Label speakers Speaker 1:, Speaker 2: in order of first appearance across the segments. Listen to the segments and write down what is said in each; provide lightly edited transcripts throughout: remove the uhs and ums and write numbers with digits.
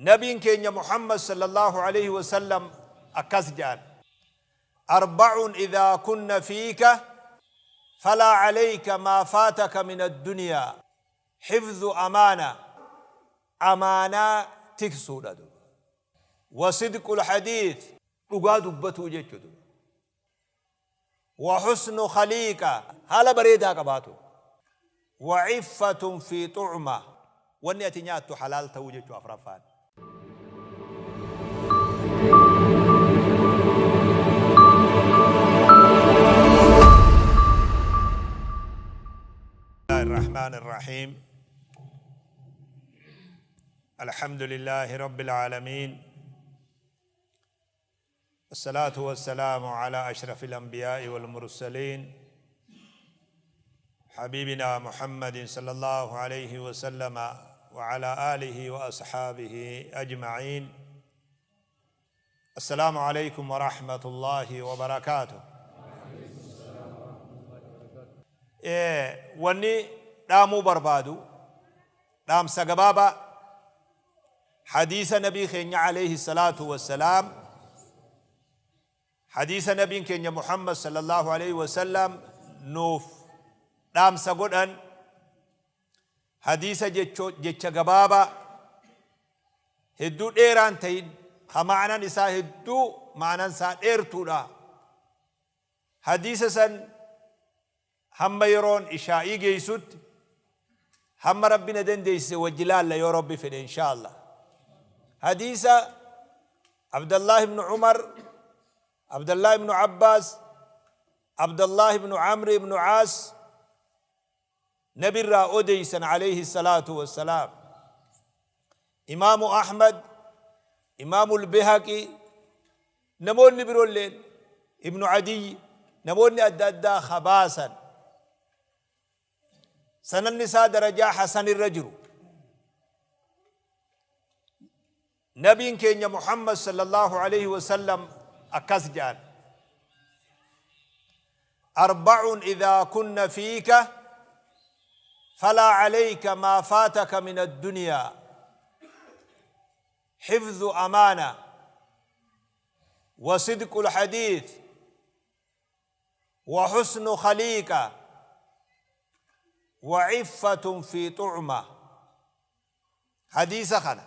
Speaker 1: Nabiin keenya Muhammad sallallahu aleyhi wa sallam akkas ja'an, Arba'un idhaa kunna fiika falaa aleyka maa faataka mina addunyaa, hifzu amaana, amaanaa tiksuudha duba, wa sidqul hadiith, dhugaa dubbatuu jechu duba, wa husnu khaliiqa, haala bareedaa qabaatu, wa iffatun fi tu'ma, wanni ati nyaattu halaal ta'uu jechu afraffaan. الرحمن الرحيم الحمد لله رب العالمين الصلاة والسلام على أشرف الأنبياء والمرسلين حبيبنا محمد صلى الله عليه وسلم وعلى آله وأصحابه أجمعين السلام عليكم ورحمة الله وبركاته Wanni dhaamuu barbaadu dhaamsa gabaabaa Hadiisa Nabii keenya aleyhi salaatu wassalaam, hadiisa Nabiin keenya Muhammad sallallahu aleyhi wasallam nuuf dhaamsa godhan, hadiisa jecho jecha gabaabaa hedduu dheeraan tahin, ka ma'nan isaa hedduu ma'nan isaa dheertuudha. Hadiisa san Hamma yeroon ishaa'ii geessutti hamma Rabbi na dandeessise wajji laalla yoo Rabbi fedhe inshaa Allah. Hadiisa Abdallah ibn Umar, Abdallah ibn Abbaas, Abdallah ibn Amr ibn Aas Nabi irraa odeysan alayhi salaatu wassalaam. Imaamu Ahmad, Imaamu Al-Bihaqi, namoonni biroolleen, Ibnu Adiyyi, namoonni adda addaa ka baasan. Sanadni isaa darajaa hasan irra jiru. Nabiin keenya Muhammad sallallahu alaihi wasallam akkas jedhan. Arba'un idhaa kunna fiika falaa alayka maa faataka min addunyaa. Hifdhu amaana wa sidqul hadiith wa husnu khaliiqa wa iffatun fi tu'ma. Hadiisa kana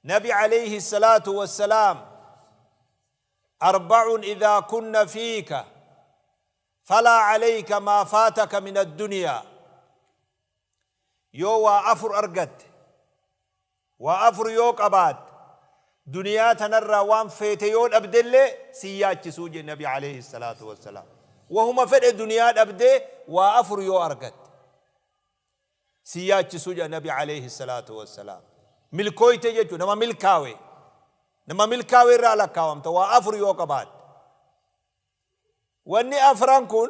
Speaker 1: Nabi alayhi salaatu wassalaam arba'un idhaa kunna fiika falaa alayka maa faataka min addunyaa yoo waa afur argatte waa afur yoo qabaatte duniyaa tanarraa waan feete yoo dhabdellee sin yaachisuu jedhe nabi alayhi salaatu wassalaam wahuma fedhe duniyaa dhabdee waa afur yoo argatte sin yaachisu jedha nabi alayhi salaatu wassalaam. Milkooyte jechuun nama milkaawe. Nama milkaawe irraa lakkaawamta waa afur yoo qabaatte. Wanni afran kun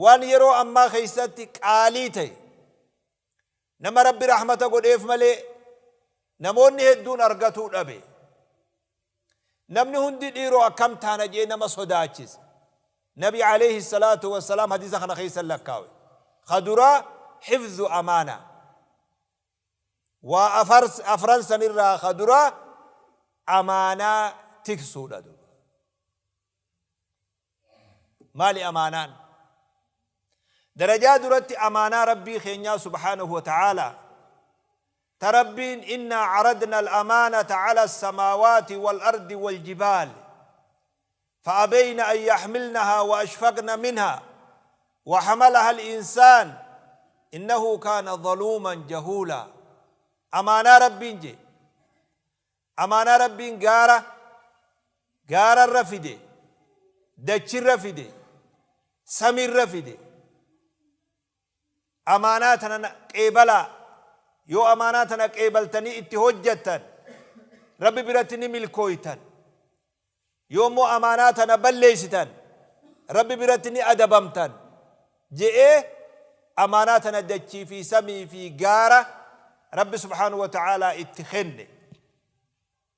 Speaker 1: waan yeroo ammaa keessatti qaalii ta'e nama Rabbi rahmata godheef malee namoonni hedduun argatuu dhabe. Namni hundi dhiiroo akkam taana je'ee nama sodaachisa. Nabi aleyhi salaatu wassalaam hadiisa kana keessa lakkaawe. Ka duraa hifzu amaanaa. Waa afran sanirraa ka duraa amaanaa tiksuudha duuba. Maali amaanaan? Darajaa duratti amaanaa Rabbii keenyaa subhaanahu wa ta'aalaa ta Rabbiin innaa caradna al-amaanata cala as-samaawaati wal-ardi wal-jibaal fa'abayna an yaxmilnahaa wa ashfaqna minhaa wa hamalaha al-insaan innahu kaana zaluuman jahuulaa. Amaanaa Rabbiin jee. Amaanaa Rabbiin gaara gaararra fide, dachirra fide, samiirra fide. Amaanaa tana qeebalaa. Yoo amaanaa tana qeebaltanii itti hojjattan Rabbi biratti ni milkooytan. Yoo immoo amaanaa tana balleeysitan Rabbi biratti ni adabamtan je'ee amaanaa tana dachii fi samii fi gaara Rabbi subhaanahu wa ta'aalaa itti kenne.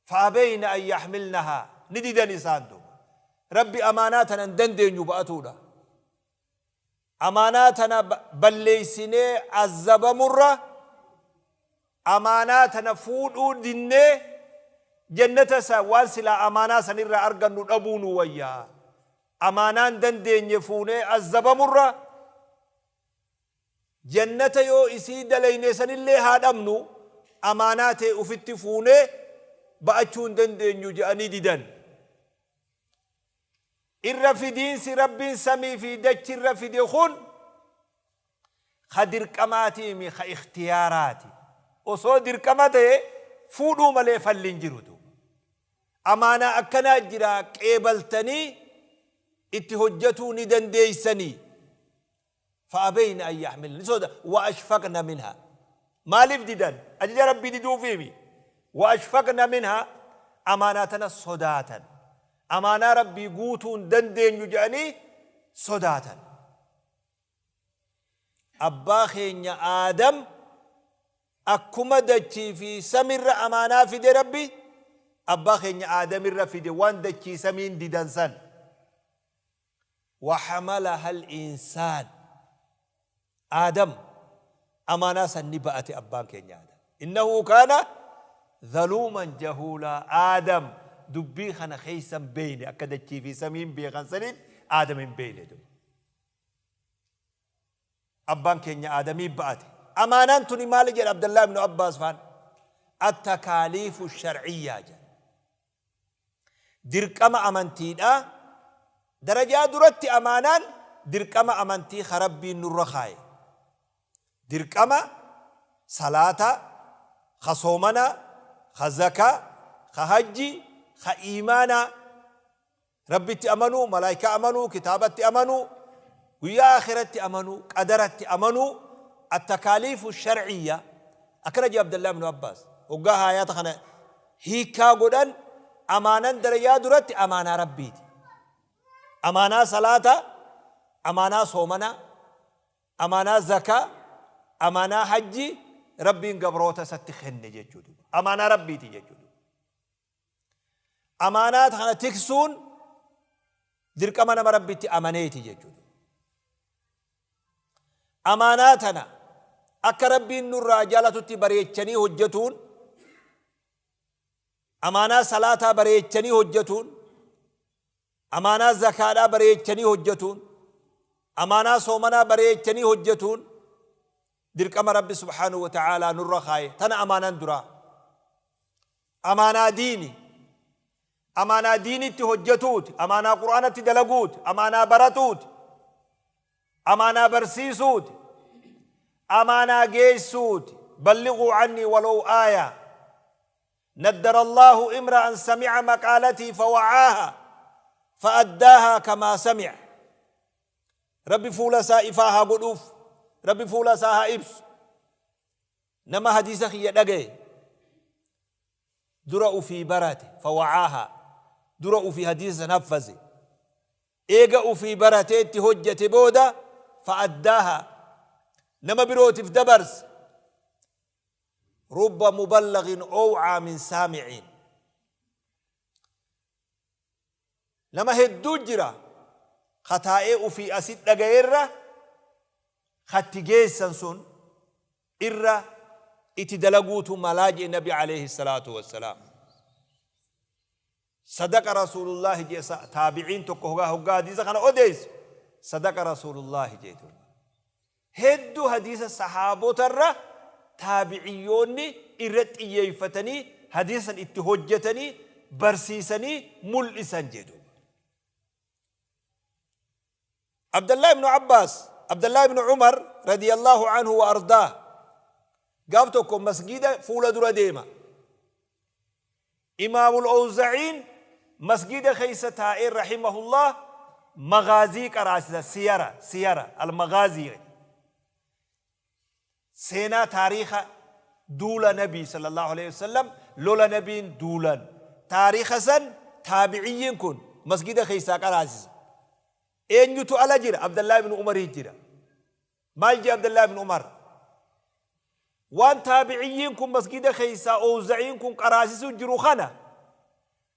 Speaker 1: Fa'abayna an yaxmilnahaa ni didan isaan duuba. Rabbi amaanaa tana hin dandeenyu ba'atuudha. Amaanaa tana balleeysinee azabamurra Amaanaa tana fuudhuu dinnee jannata sa waan silaa amaanaa sanirraa argannu dhabuu nu wayya. Amaanaan dandeenye fuunee azzabamurra jannata yoo isii dalayne sanillee haa dhabnu, amaanaa tee ufitti fuunee ba'achuu hin dandeenyu je'anii didan. Irra fidiinsi Rabbiin samii fi dachirra fide kun ka dirqamaatiimi ka ikhtiyaaraati. Osoo dirqama ta'e fuudhuu malee falli hin jiru duuba. Amaanaa akkanaa jira, qeebaltanii itti hojjatuu ni dandeeysanii? Fa'abeyna an yaxmilna, ni soda, wa ashfaqna minha. Maaliif didan? Ajaja Rabbii diduufiimi. Wa ashfaqna minha, amaanaa tana sodaatan. Amaanaa Rabbii guutuu hin dandeenyu jedhanii sodaatan. Abbaa keenya Aadam akkuma dachii fi samirra amaanaa fide, Rabbi abbaa keenya Aadamirra fide waan dachii samiin didan san. Wa hamalaha al-insaan. Aadam amaanaa san ni ba'ate, abbaan keenya Aadam. Innahu kaana zaluuman jahuulaa. Aadam dubbii kana keessa hin beeyne, akka dachii fi samiin beekan sanitti Aadam hin beeyne duuba. Abbaan keenya Aadamii ba'ate. Amaanaan tuni maali jedha Abdallah ibnu Abbaas faan? Attakaaliifu shar'iyyaa jedha. Dirqama amantiidha. Darajaa duratti amaanaan dirqama amantii ka Rabbiin nurra kaaye. Dirqama salaataa, ka soomanaa, ka zakaa, ka hajjii, ka iimaanaa. Rabbitti amanuu, malaaykaa amanuu, kitaabatti amanuu, guyyaa aakhiratti amanuu, qadaratti amanuu, attakaaliifu shar'iyya. Akkana jee Abdallah ibnu Abbaas. Hoggaa aayaata kana hiikkaa godhan, amaanan darajaa duratti amaanaa Rabbiiti. Amaanaa salaataa, amaanaa soomanaa, amaanaa zakaa, amaanaa hajjii Rabbiin gabroota isatti kenne jechuu duuba. Amaanaa Rabbiiti jechuu duuba. Amaanaa kana tiksuun dirqama nama Rabbitti amaneeti jechuudha. Amaanaa tana akka Rabbiin nurraa jaalatutti bareechanii hojjetuun, amaanaa salaataa bareechanii hojjetuun, amaanaa zakaadhaa bareechanii hojjetuun, amaanaa soomanaa bareechanii hojjetuun dirqama Rabbi subhaanahu wa ta'aalaa nurra kaaye. Tana amaanaan duraa. Amaanaa diini. Amaanaa diinitti hojjetuuti. Amaanaa Qur'aanatti dalaguuti. Amaanaa baratuuti. Amaanaa barsiisuuti. Amaanaa geessuuti. Ballighuu cannii walow aayaa. Naddara Allaahu imra'an sami'a maqaalatii fawa'aaha fa'addaahaa kamaa sami'a. Rabbi fuula isaa ifaa haa godhuuf. Rabbi fuula isaa haa ibsu. Nama hadiisa kiyya dhagaye dura ufii barate, fawa'aahaa, dura ufii hadiisa san haffaze, eega ufii baratee itti hojjate booda, fa'addaahaa, nama birootif dabarse. Rubba muballaghin ow'aa min saamiciin. Nama hedduu jira ka taa'ee ufii asi dhagayerra ka itti geessan sun irra itti dalaguutu malaa jedhe Nabi alayhi salaatu wassalaam. Sadaqa Rasuulullaahi jedhe taabiciin tokko hoggaa hadiisa kana odeessu, sadaqa Rasuulullaahi jedhe duuba. Hedduu hadiisa sahaabotarra taabiciyyoonni irra xiyyeeffatanii hadiisa san itti hojjatanii barsiisanii mul'isan jedhe duuba. Abdallah ibnu Abbaas, Abdallah ibnu Umar radiyallahu anhu wa ardaah gaaf tokko masgiida fuula dura deema. Imaamul Owza'iin masgiida keessa taa'ee rahimahullah maghaazii qaraasisa, siyara, siyara, al-maghaazii, seenaa taariikha duula Nabii sallallahu alaihi wasallam, lola Nabiin duulan taariikha san taabiciyyiin kun masgiida keessaa qaraasisa. Eenyutu ala jira? Abdallah ibn Umarii jira. Maal jee Abdallah ibn Umar? Waan taabiciyyiin kun masgida keessaa Owza'iin kun qaraasisuu jiru kana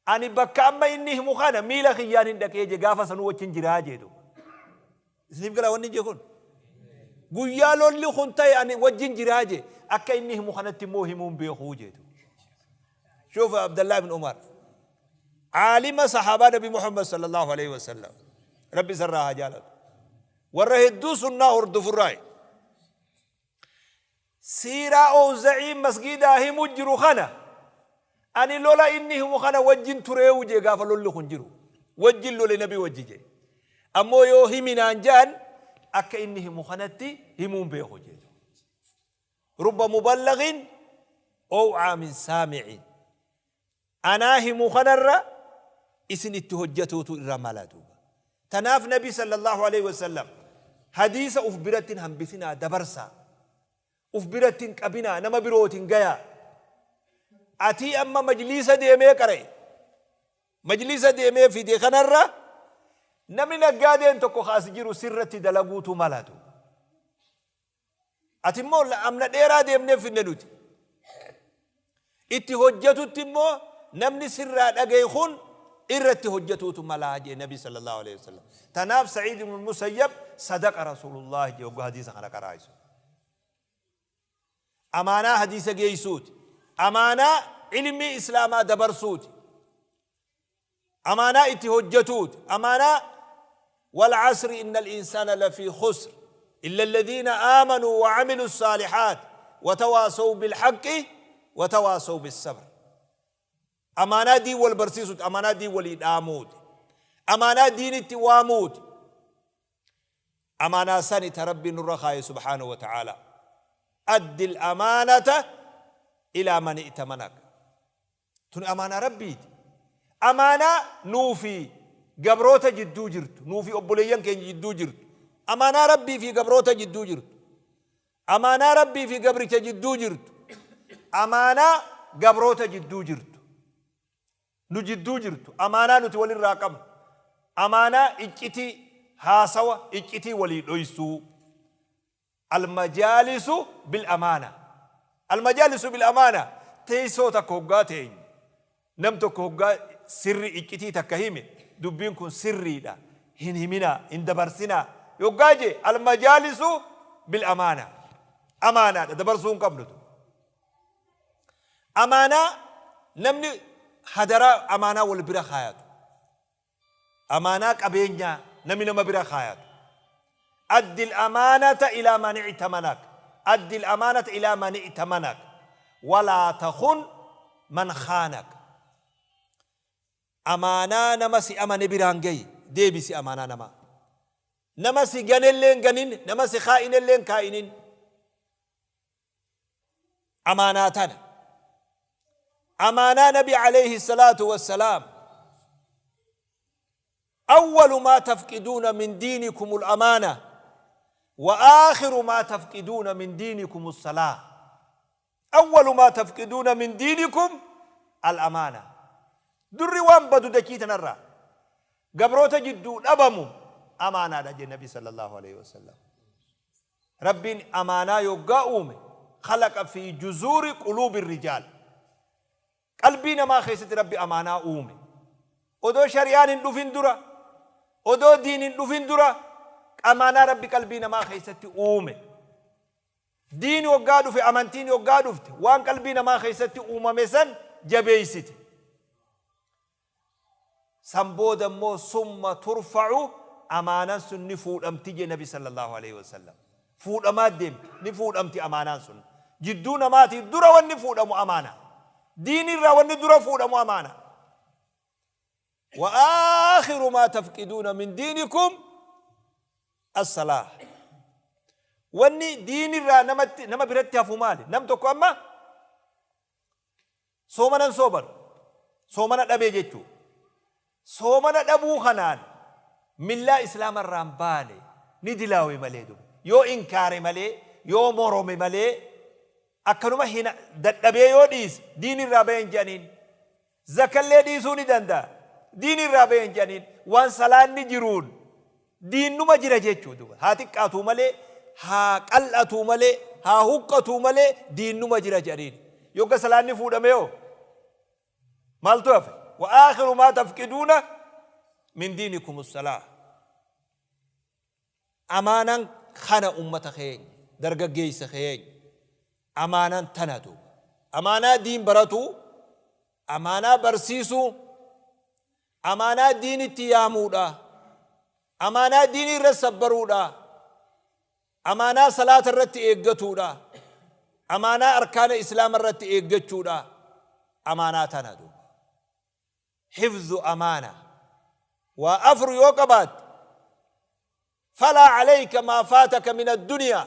Speaker 1: ani bakka amma inni himu kana miila kiyyaan hin dhaqee je, gaafa sanuu wajjin jiraa jee duuba. Isiniif galaa wanni jee kun? Guyyaa lolli kun ta'e ani wajjin jiraa jee. Akka inni himu kanatti immoo himuu hin beekuu jeetu. Shuuf Abdallah ibn Umar. Aalima sahaabaa Nabi Muhammad sallallahu alaihi wasallam. Rabbi isarraa haa jaalatu. Warra hedduu sunnaa hordofurraayi. Siiraa Owza'iin masgiidaa himu jiru kana ani lola inni himu kana wajjin tureewu jee gaafa lolli kun jiru. Wajjin lole nabi wajji jee. Ammoo yoo himi naan ja'an akka inni himu kanatti himuu hin beeku jee. Rubba muballaghin ow'aa min saami'in. Anaa himu kanarra isin itti hojjatuutu irra mala duuba. Tanaaf Nabi sallallahu aleyhi wa sallam hadiisa uf biratti hin hambisinaa dabarsaa. Uf biratti hin qabinaa nama birootin gayaa. Atii amma majliisa deemee qara'e. Majliisa deemee fide kanarra namni naggaadeen tokko ka as jiru sirratti dalaguutu mala duuba. Ati immoo amna dheeraa deemnee finne nuti. Itti hojjatutti immoo namni sirraa dhagaye kun irratti hojjatuutu malaa jee Nabi sallallahu alaihi wasallam. Tanaaf Sa'iid ibn Musayyab sadaqa Rasuulullah jee hoggaa hadiisa kana qaraa'isu. Amaanaa hadiisa geessuuti. Amaanaa ilmii Islaamaa dabarsuuti. Amaanaa itti hojjatuuti. Amaanaa wal asri innal insaana lafii khusr illa alladhiina aamanuu wa amilu saalihaat wa tawaasaw bil haqqi wa tawaasaw bis sabr. Amaanaa diin wal barsiisuuti. Amaanaa diin walii dhaamuuti. Amaanaa diinitti waamuuti. Amaanaa sani ta Rabbiin nurra kaaye subhaanahu wa ta'aalaa. Addil amaanata ilaa man i'tamanak. Tuni amaanaa Rabbiiti. Amaanaa nuu fi gabroota jidduu jirtu, nuu fi obboleeyyan keenya jidduu jirtu. Amaanaa Rabbii fi gabroota jidduu jirtu. Amaanaa Rabbii fi gabricha jidduu jirtu. Amaanaa gabroota jidduu jirtu. Nu jidduu jirtu. Amaanaa nuti walirraa qabnu. Amaanaa iccitii haasawa, iccitii walii dhoysuu. Almajaalisu bil amaana. Almajaalisu bil amaana teessoo takka hoggaa teenyu nam tokko hoggaa sirri iccitii takka hime dubbiin kun sirriidha hin himinaa hin dabarsinaa yoggaa jee almajaalisu bil amaana amaanaadha dabarsuu hin qabnu. Amaanaa namni hadaraa amaanaa wal bira kaayatu. Amaanaa qabeenyaa namni nama bira kaayatu. Addi al-amaanata ilaa man i'tamanak. Addi al-amaanata ilaa man i'tamanak. Walaa takhun man khaanak. Amaanaa nama si amane biraan gahi. Deebisi amaanaa namaa. Nama si ganellee hin ganin, nama si kaa'inellee hin kaa'inin. Amaanaa tana. Amaanaa Nabi alayhi salaatu wassalaam. Awwalu maa tafqiduuna min diinikumul amaana wa aakhiru maa tafqiduuna min diinikum salaa. Awwalu maa tafqiduuna min diinikum al amaana. Durri waan badu dachii tanarraa gabroota jidduu dhabamu amaanaadha jee Nabi sallallahu alayhi wasallam. Rabbiin amaanaa yoggaa uume khalaqa fi juzuuri quluubi rijaal. Qalbii namaa keessatti Rabbi amaanaa uume. Odoo shari'aan hin dhufin dura, odoo diin hin dhufin dura amaanaa Rabbi qalbii namaa keessatti uume. Diin yoggaa dhufe, amantiin yoggaa dhufte waan qalbii namaa keessatti uumame san jabeessite. San booda immoo summa turfa'u amaanan sun ni fuudhamti jee nabi sallallahu aleyhi wa sallam. Fuudhamaa deemti, ni fuudhamti amaanaan sun. Jidduu namaatii dura wanni fuudhamu amaana. Diin irraa wanni dura fuudhamu amaana. Wa aakhiru maa tafqiduuna min diinikum as-salaah. Wanni diin irraa namatti nama biratti hafu maali? Nam tokko amma Soomana hin soomanu. Soomana dhabee jechuu. Soomana dhabuu kanaan millaa Islaama irraa hin baane ni dilaawe malee duba. Yoo inkaare malee, yoo morome malee akkanuma hin dadhabee yoo dhiise diin irraa bahe hin jedhaniin. Zakallee dhiisuu ni danda'a. Diin irraa bahe hin jedhaniin. Waan salaanni jiruun Diinnuma jira jechuu duba. Haa xiqqaatuu malee, haa qal'atuu malee, haa huqqatuu malee diinnuma jira jedhaniin. Yogga salaanni fuudhame hoo? Maaltu hafe? Wa aakhiru maa tafqiduuna min diinikum salaah. Amaanan kana ummata keenya, dargaggeessa keenya. Amaanaan tana duuba. Amaanaa diin baratuu, amaanaa barsiisuu, amaanaa diinitti yaamuudha, amaanaa diinii irra sabbaruudha, amaanaa salaata irratti eeggatuudha, amaanaa arkaana islaama irratti eeggachuudha. Amaanaa tana duuba. Hifzu amaana. Waa afur yoo qabaatte, falaa alayka maa faataka min addunyaa.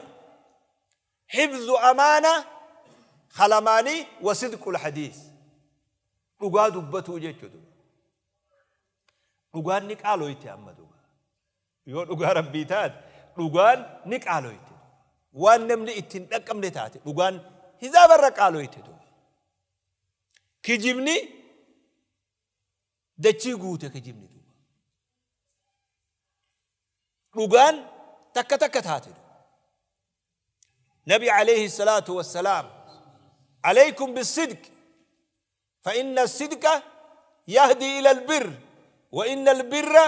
Speaker 1: Hifzu amaana kalamaanii wa sidqul hadiis. Dhugaa dubbatuu jechuudha. Dhugaan ni qaaloyte amma duuba. Yoo dhugaa Rabbii taate dhugaan ni qaaloyte. Waan namni itti hin dhaqqabne taate dhugaan hizaaba irra qaaloyte duuba. Kijibni dachii guute kijibni duuba. Dhugaan takka takka taate duuba. Nabi alayhi salaatu wassalaam alaykum bisidq fa inna sidqa yahdi ila albirr wa inna albirra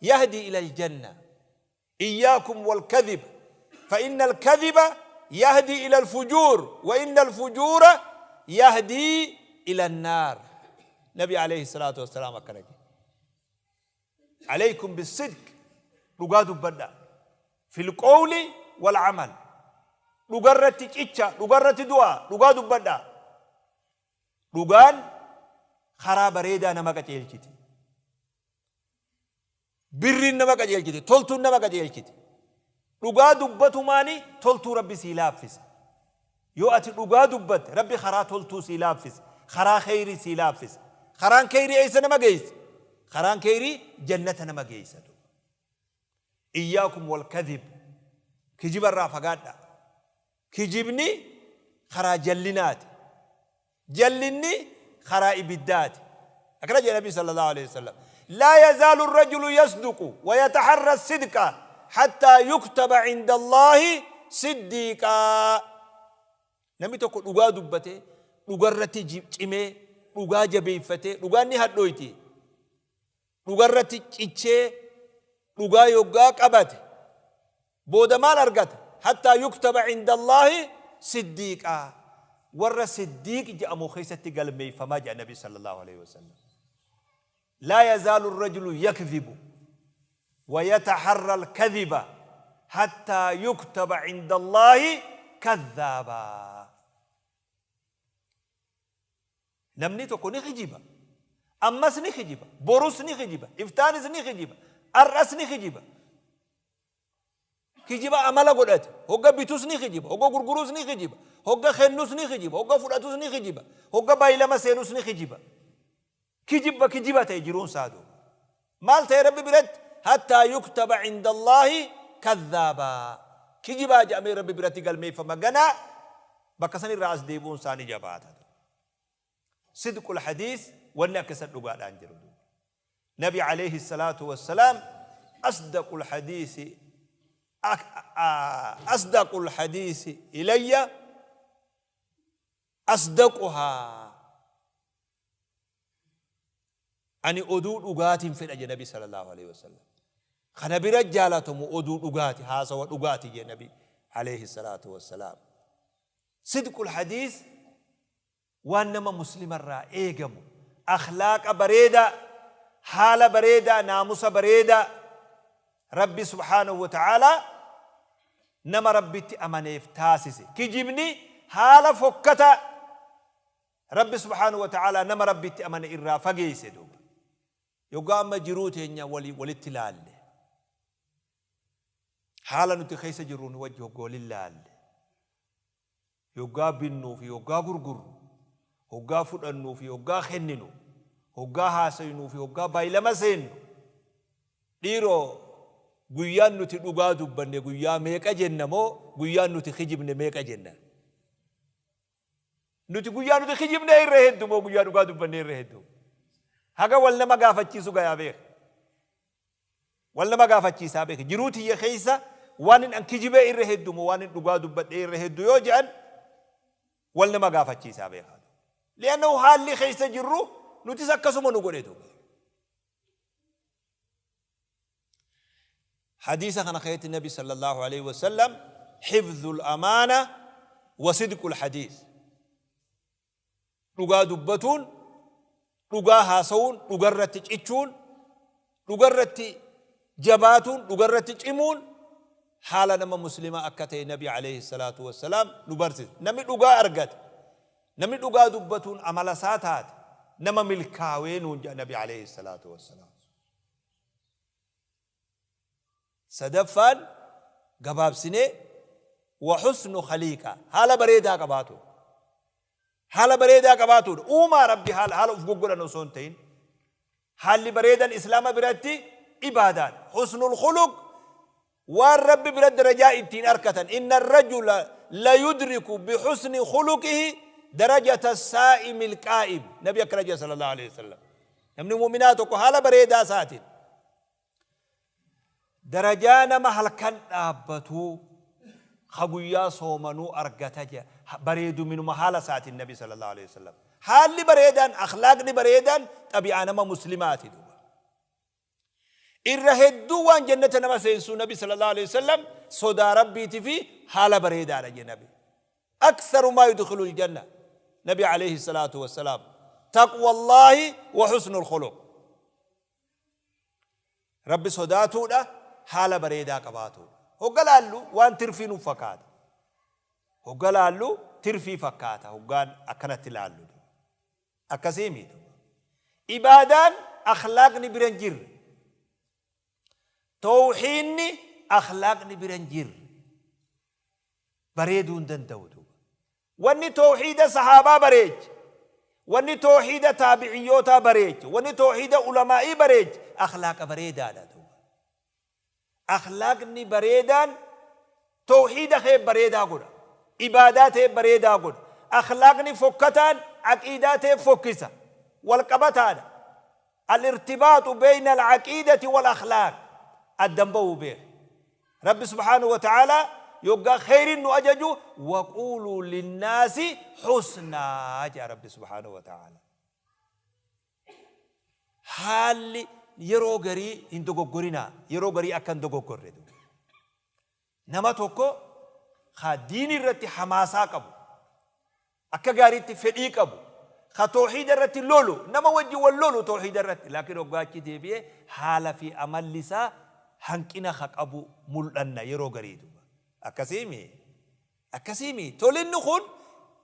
Speaker 1: yahdi ila aljanna. Iyyaakum walkadhib fa inna alkadhiba yahdii ila alfujuur wa inna alfujuura yahdii ila annaar. Nabi alayhi salaatu wassalaam akkana jedhe. Alaykum bisidq, dhugaa dubbadha. Fil qawli wal amal. Dhugarratti cicha, dhugarratti du'a, dhugaa dubbadha. Dhugaan karaa bareedaa nama qaceelchiti. Birriin nama qajeelchiti, toltuun nama qajeelchiti. Dhugaa dubbatumaani toltuu Rabbi sii laaffisa. Yoo ati dhugaa dubbatte Rabbi karaa toltuu sii laaffisa. Karaa kheyrii sii laaffisa. Karaan kheyrii eessa nama geessa? Karaan kheyrii jannata nama geessa. Iyyaakum wal kadhib. Kijiba irraa fagaadhaa. Kijibni karaa jallinaati. Jallinni karaa ibiddaati. Akkana jedhe Nabi sallallahu alaihi wasallam. Laa yazaalu rajulu yasduqu wa yataharra sidqa hattaa yuktaba inda Allaahi siddiiqaa. Namni tokko dhugaa dubbatee, dhugarratti cimee, dhugaa jabeeffatee, dhugaan ni hadhooyti. Dhugarratti cichee, dhugaa yoggaa qabate, Booda maal argata? Hattaa yuktaba cindallaahi siddiiqaa. Warra siddiiq je'amu keessatti galmeeyfama je'a Nabi sallallaahu aleyhi wasallam. Laa yazaalu rajulu yakdhibu wa yataharra alkadhiba hattaa yuktaba cindallaahi kadhaabaa. Namni tokko ni kijiba. Ammas ni kijiba. Borus ni kijiba. Iftaanis ni kijiba. Ar'as ni kijiba. Kijiba amala godhate. Hogga bitus ni kijiba. Hogga gurgurus ni kijiba. Hogga kennus ni kijiba. Hogga fudhatus ni kijiba. Hogga baylama seenus ni kijiba. Kijibba kijiba ta'e jiruun isaa duuba. Maal ta'e Rabbi biratti? Hattaa yuktaba cindallaahi kadhaabaa. Kijibaa jedhamee Rabbi biratti galmeeffama ganaa bakka san irraa as deebi'uun isaa ni jabaata. Sidqul hadiis wanni akka isa dhugaadhaan jiru duuba. Nabi alayhi salaatu wassalaam asdaqul hadiisi asdaqul hadiisi ilayya asdaquhaa ani oduu dhugaatiin fedha jedhe Nabi sallallahu alaihi wasallam. Kana bira jaalatamu oduu dhugaati haasawa dhugaati jedhe Nabi alayhi salaatu wassalaam. Sidqul hadiis waan nama muslimarraa eegamu akhlaaqa bareedaa haala bareedaa naamusa bareedaa Rabbi subhaanahu wa ta'aalaa nama Rabbitti amaneef taasise. Kijibni haala fokkataa Rabbi subhaanahu wa ta'aalaa nama Rabbitti amane irraa fageesse duuba. Yoggaa amma jiruu teenya walitti laalle. Haala nuti keessa jirru nu wajji hogga walin laalle. Yoggaa binnuu fi hoggaa gurgurru, hoggaa fudhannuu fi hoggaa kenninu, hoggaa haasaynuu fi hoggaa baylama seennu, dhiiroo guyyaan nuti dhugaa dubbanne guyyaa meeqa jenna moo guyyaan nuti kijibne meeqa jenna? Nuti guyyaa nuti kijibne irra heddu moo guyyaa dhugaa dubbanne irra heddu? Haga wal nama gaafachiisu gayaa beeka. Wal nama gaafachiisaa beeki. Jiruu tiyya keessa waanin an kijibee irra heddu moo waanin dhugaa dubbadhee irra heddu yoo je'an wal nama gaafachiisaa beekaa. Li'annahu haalli keessa jirru nutis akkasuma nu godhe duuba. Hadiisa kana keessatti Nabi sallallahu alaihi wasallam hifdhul amaana wa sidqul hadiis. Dhugaa dubbatuun, dhugaa haasawuun, dhugarratti cichuun, dhugarratti jabaatuun, dhugarratti cimuun haala nama muslimaa akka ta'e Nabi alayhi salaatu wassalaam nu barsiisa. Namni dhugaa argate, namni dhugaa dubbatuun amala isaa taate nama milkaawee nuun jedha Nabi alayhi salaatu wassalaam. Sadaffaan gabaabsinee wa husnu khaliiqa haala bareedaa qabaatu. Haala bareedaa qabaatuudha. Uumaa Rabbi haala haala uf goggodhan osoo hin ta'in. Haalli bareedan Islaama biratti ibaadaadha. Husnul khuluq waan Rabbi bira darajaa ittiin arkatan. Inna rajula la yudriku bihusni khuluqihi darajata saa'imil qaa'im. Nabi akkana jedha sallallahu alaihi wasallam. Namni mu'minaa tokko haala bareedaa isaatiin Darajaa nama halkan dhaabbatuu ka guyyaa soomanuu argata jedha. Bareeduminuma haala isaatiin Nabi sallallahu alaihi wasallam. Haalli bareedaan, akhlaaqni bareedaan xabi'aa nama muslimaati duuba. Irra hedduu waan jannata nama seensuu Nabi sallallahu alaihi wasallam sodaa Rabbiiti fi haala bareedaadha jedhe Nabi. Aktharu maa yudkhilul janna Nabi alayhi salaatu wassalaam taqwallaahi wa husnul khuluq. Rabbi sodaatuudha, haala bareedaa qabaatuudha. Hogga laallu waan tirfii nuuf fakkaata. Hogga laallu tirfii fakkaata hoggaan akkanatti laallu. Akkasii miti. Ibaadaan akhlaaqni bira hin jirre. Towhiinni akhlaaqni bira hin jirre. Bareeduu hin danda'u duuba. Wanni towhiida sahaabaa bareeche, wanni towhiida taabiciyyootaa bareeche, wanni towhiida ulamaa'ii bareeche akhlaaqa bareedaadha duuba. Akhlaaqni bareedaan towhiida kee bareedaa godha. Ibaadaa tee bareedaa godha. Akhlaaqni fokkataan aqiidaa tee fokkisa. Wal qabataadha. Al-irtibaaxu beyna al-aqiidati wal-akhlaaq addan bahuu beeki. Rabbi subhaanahu wa ta'aalaa yoggaa kheyriin nu ajaju waquuluu linnaasi husnaa jedha Rabbi subhaanahu wa ta'aalaa. Haalli yeroo garii hin dogoggorinaa, yeroo garii akka hin dogoggorre. Nama tokko ka diinii irratti hamaasaa qabu, akka gaariitti fedhii qabu, ka tawhiida irratti lolu, nama wajji wal lolu tawhiida irratti, laakiin hoggaa achi deebi'e haala fi amalli isaa hanqina ka qabu mul'anna yeroo garii duuba. Akkasiimi? Akkasiimi? Tolinni kun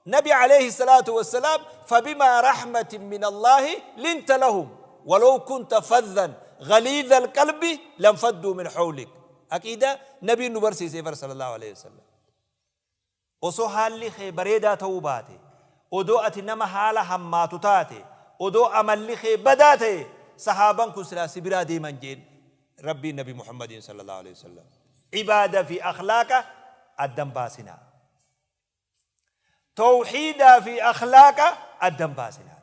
Speaker 1: Nabi alayhi salaatu wassalaam fabimaa rahmatin min Allaahi linta lahum walaw kunta fadhan ghaliidha alqalbi lanfadduu min hawlik. Aqiidaa Nabiin nu barsiisee bar sallallahu alayhi wasallam. Osoo haalli kee bareedaa ta'uu baate, odoo ati nama haala hammaatu taate, odoo amalli kee badaa ta'e, sahaaban kun silaa si biraa deeman jeen Rabbiin Nabi Muhammadiin sallallahu alayhi wasallam. Ibaada fi akhlaaqa addan baasinaa. Tawhiidaa fi akhlaaqa adda hin baasinaa.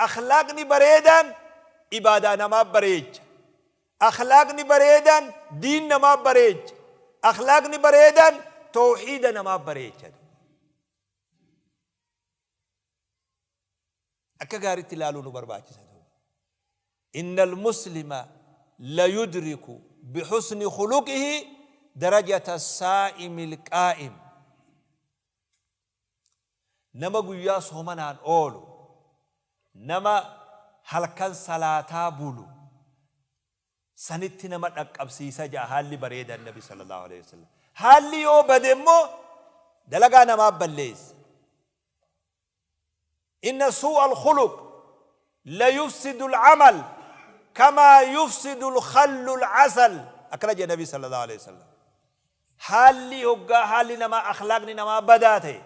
Speaker 1: Akhlaaqni bareedaan ibaadaa namaa bareecha. Akhlaaqni bareedaan diin namaa bareecha. Akhlaaqni bareedaan tawhiida namaa bareecha. Akka gaariitti ilaaluu nu barbaachisa. Innal muslima la yudriku bihusni khuluqihi darajata saa'imil qaa'im. Nama guyyaa soomanaan oolu, nama halkan salaataa bulu sanitti nama dhaqqabsiisa ja'a haalli bareedaan Nabi sallallahu alaihi wasallam. Haalli yoo bade immoo dalagaa namaa balleessa. Inna suu'a al-khuluq la yufsidu al-amal kamaa yufsidu al-khallu al-asal akkana jedhe Nabi sallallahu alaihi wasallam. Haalli hoggaa haalli namaa akhlaaqni namaa badaa ta'e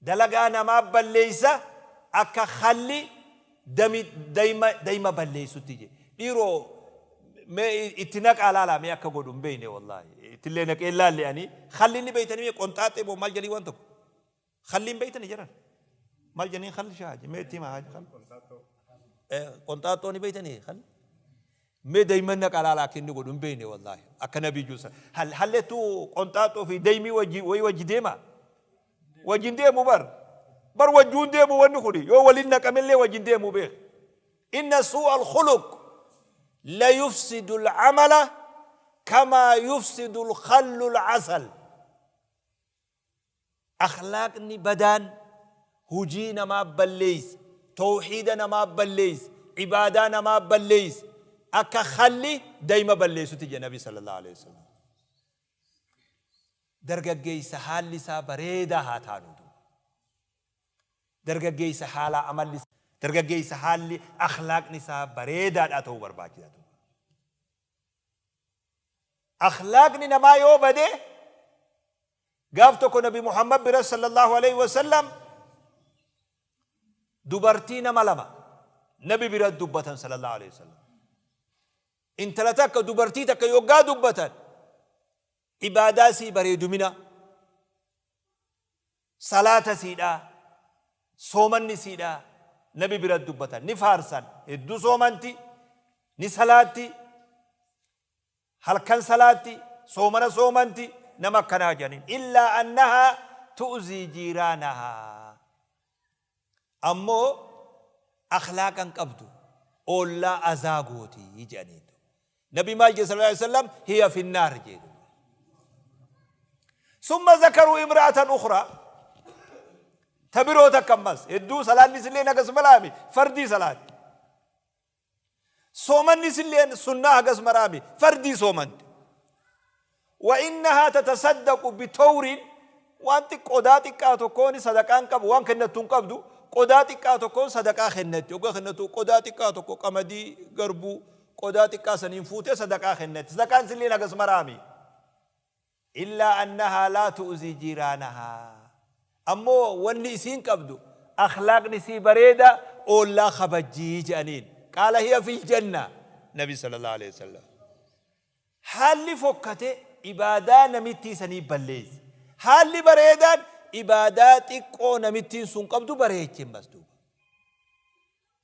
Speaker 1: dalagaa namaa balleeysa akka khalli dami dayma dayma balleeysutti jedhe. Dhiiroo mee itti naqaa laalaa mee akka godhu hin beeyne wallaahi ittillee naqee hin laalle ani khalli inni beeytanii mee qonxaaxee moo maal jedhanii waan tokko Khalli hin beeytani jaran? Maal janiin khalli shaaji? Mee itti himaa haaji khalli? Qonxaaxxoo ni beeytani khalli? Mee dayman naqa laala akka inni godhu hin beeyne wallaahi. Akka nabii juusa. Hallettu qonxaaxxoo fi daymii wajji wayi wajji deema? Wajjin deemu bar. Bar wajjuun deemu wanni kuni yoo waliin naqamellee wajjin deemu beek. Inna suu'a al-khuluq la yufsidu al-amala Kamaa yufsidu lkhallu lcasal. Akhlaaqni badaan hujii namaa balleeysa, towhiida namaa balleeysa, ibaadaa namaa balleeysa, akka khalli dayma balleeysutti jedhe Nabi sallallaahu aleyhi wasallam. Dargaggeeysa haalli isaa bareedaa haa taanuu duuba. Dargaggeeysa haalaa amalli Dargaggeeysa haalli akhlaaqni isaa bareedaadhaa ta'uu barbaachisa duuba. Akhlaaqni namaa yoo bade gaaf tokko Nabi Muhammad bira sallallahu alaihi wasallam dubartii nama lama Nabi bira dubbatan sallallahu alaihi wasallam. Intala takka dubartii takka yoggaa dubbatan ibaadaa sii bareedumina salaata siidhaa soomanni siidhaa Nabi bira dubbatan ni faarsan hedduu soomanti ni salaatti halkan salaatti soomana soomanti nama akkanaa jedhaniin illaa annahaa tu'zii jiiraanahaa ammoo akhlaaqa hin qabdu oollaa azaa gooti jedhaniin. Nabi maal jedhe sallallahu alaihi wasallam hiya finnaar jedhe. Summa zakaruu imra'atan ukhraa ta biroo takka ammas hedduu salaanni isillee hagas malaami fardii salaatti. Soomanni isillee sunnaa hagas maraami fardii soomanti. Wa innahaa tatasaddaqu bitowrin waan qodaa xiqqaa tokkoon sadaqaan qabu waan kennattu hin qabdu qodaa xiqqaa tokkoon sadaqaa kennatti hoggaa kennattu qodaa xiqqaa tokko qamadii garbuu qodaa xiqqaa saniin fuutee sadaqaa kennatti sadaqaan silleen hagas maraami illaa annahaa laa tu'zii jiiraanahaa ammoo wanni isiin qabdu akhlaaqni isii bareeda oollaa kabajjii jedhaniin qaala hiya fil janna nabi sallallahu alaihi wasallam Haalli fokkate ibaadaa namittii sanii balleesse. Haalli bareedaan ibaadaa xiqqoo namittiin sun qabdu bareeche ammas duuba.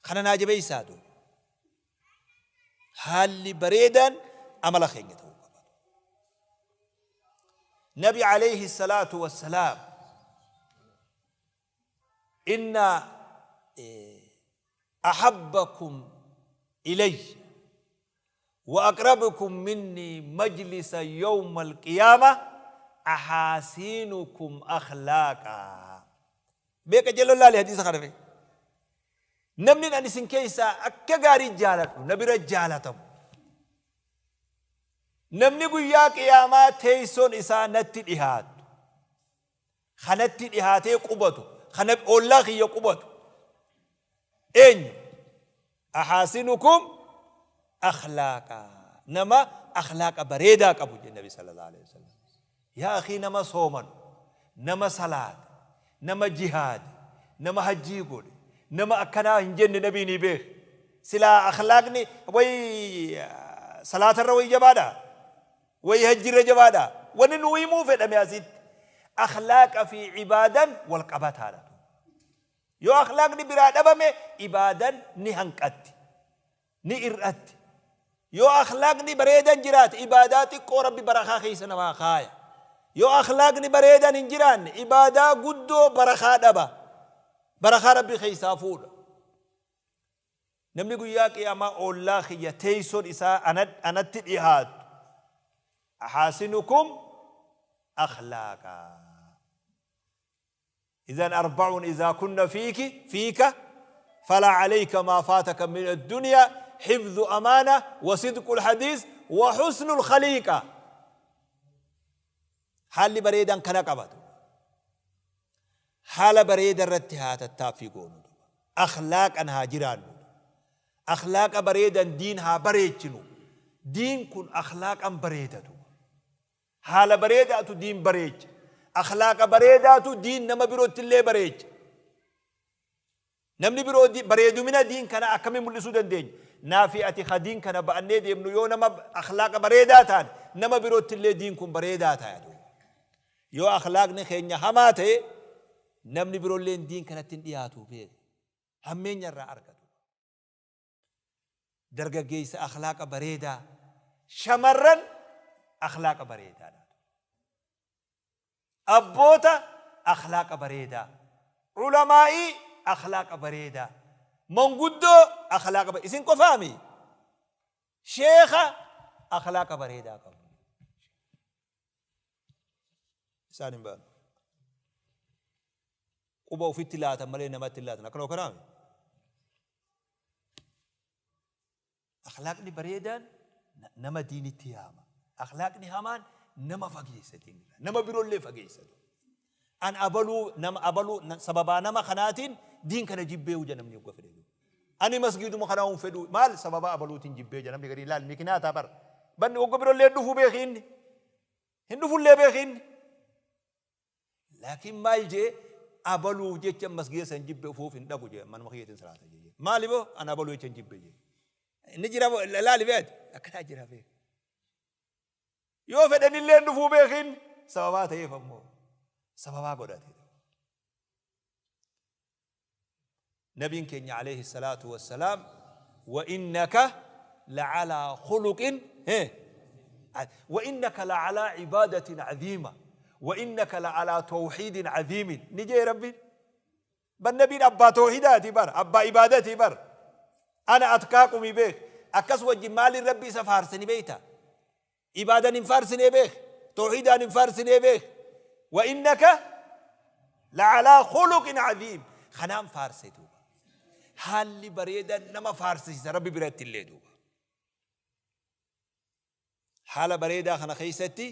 Speaker 1: Kana naa jabeessaa duuba. Haalli bareedaan amala keenya ta'uu qaba. Nabi alayhi salaatu wassalaam inna ahabbakum ilayya wa aqrabukum minni majlisa yawma alqiyaama ahaasiinukum akhlaaqa. Mee qajeelloon laali hadiisa kana mee. Namni ani isin keessaa akka gaarii jaaladhu na bira jaalatamu. Namni guyyaa qiyaamaa teessoon isaa natti dhihaattu. Kanatti dhihaatee qubatu. Kana ollaa kiyya qubatu. Eenyu? Ahaasinukum akhlaaqa. Nama akhlaaqa bareedaa qabu jedhe Nabi sallallahu alaihi wasallam. Yaa akhii nama soomanu, nama salaate, nama jihaade, nama hajjii godhe, nama akkanaa hin jenne Nabii ni beek. Silaa akhlaaqni way salaatarra way jabaadha. Way hajjirra jabaadha. Wanni nu himuu fedhame asitti akhlaaqa fi ibaadan wal qabataadha. Yoo akhlaaqni biraa dhabame ibaadan ni hanqatti, ni ir'atti. Yoo akhlaaqni bareedan jiraate ibaadaa xiqqoo Rabbi barakaa keessa namaa kaaya. Yoo akhlaaqni bareedan hin jiraanne ibaadaa guddoo barakaa dhaba. Barakaa Rabbi keessaa fuudha. Namni guyyaa qiyaamaa oollaa kiyya teessoon isaa anatti dhihaattu ahaasinukum akhlaaqa. إذن أربع إذا كن فيك فيك فلا عليك ما فاتك من الدنيا حفظ أمانة وصدق الحديث وحسن الخليقة حال بريدا كان قبض حال بريدا رتها تتافي قونو أخلاق أنها جيران أخلاق بريدا دينها بريتشنو دين كن أخلاقا بريدة Haala bareedaatu diin bareecha. Akhlaaqa bareedaatu diin nama biroottillee bareecha. Namni biroo bareedumina diin kana akkamiin mul'isuu dandeenya? Naa fi ati ka diin kana ba'annee deemnu yoo nama akhlaaqa bareedaa taane nama biroottillee diin kun bareedaa ta'a duuba. Yoo akhlaaqni keenya hamaa ta'e namni biroolleen diin kanatti hin dhiyaatu beeki. Hammeenya irraa argatu. Dargaggeessa akhlaaqa bareedaa, shamarran akhlaaqa bareedaadha. Abboota akhlaaqa bareedaa, ulamaa'ii akhlaaqa bareedaa, manguddoo akhlaaqa bareedaa. Isin qofaami sheekha akhlaaqa bareedaa qabu. Isaan hin baanu. Quba ofitti laatan malee namatti hin laatan. Akkana kanaami. Akhlaaqni bareedaan nama diinitti yaama. Akhlaaqni hamaan nama fageessa diinirraa. Nama biroollee fageessa. An abaluu nama abaluu sababaa nama kanaatiin diin kana jibbee huja namni hogga fedhe. Ani masgiiduma kanaa hin fedhu maal sababaa abaluutiin jibbee jira namni garii laal mikinaataa bara. Banni hogga biroollee dhufuu beeki inni. Hin dhufullee beeki inni. Laakiin maal jee abaluuf jecha masgiida san jibbe ufuuf hin dhaqu jee manuma kiyyatiin salaata jee. Maali boo an abaluu jecha hin jibbe jee. Inni jira laali beeti akkanaa jira beeki. Yoo fedhanillee hin dhufuu beekin sababaa ta'eef ammoo sababaa godhate. Nabiin keenya alayhi salaatu wassalaam wa innaka la'alaa khuluqin wa innaka la'alaa ibaadatin aziima wa innaka la'alaa tawhiidin aziimin ni jee Rabbiin. Bar nabiin abbaa tawhiidaati bar abbaa ibaadatii bar ana atqaaqumi beek akkas wajjin maaliin Rabbi isa faarse ni beekta. Ibaadan hin faarsinee beek. Tawhiidaan hin faarsinee beek. Wa innaka la'alaa khuluqin aziim. Kanaan faarse duuba. Haalli bareedan nama faarsisiisa Rabbi biratti illee duuba. Haala bareedaa kana keessatti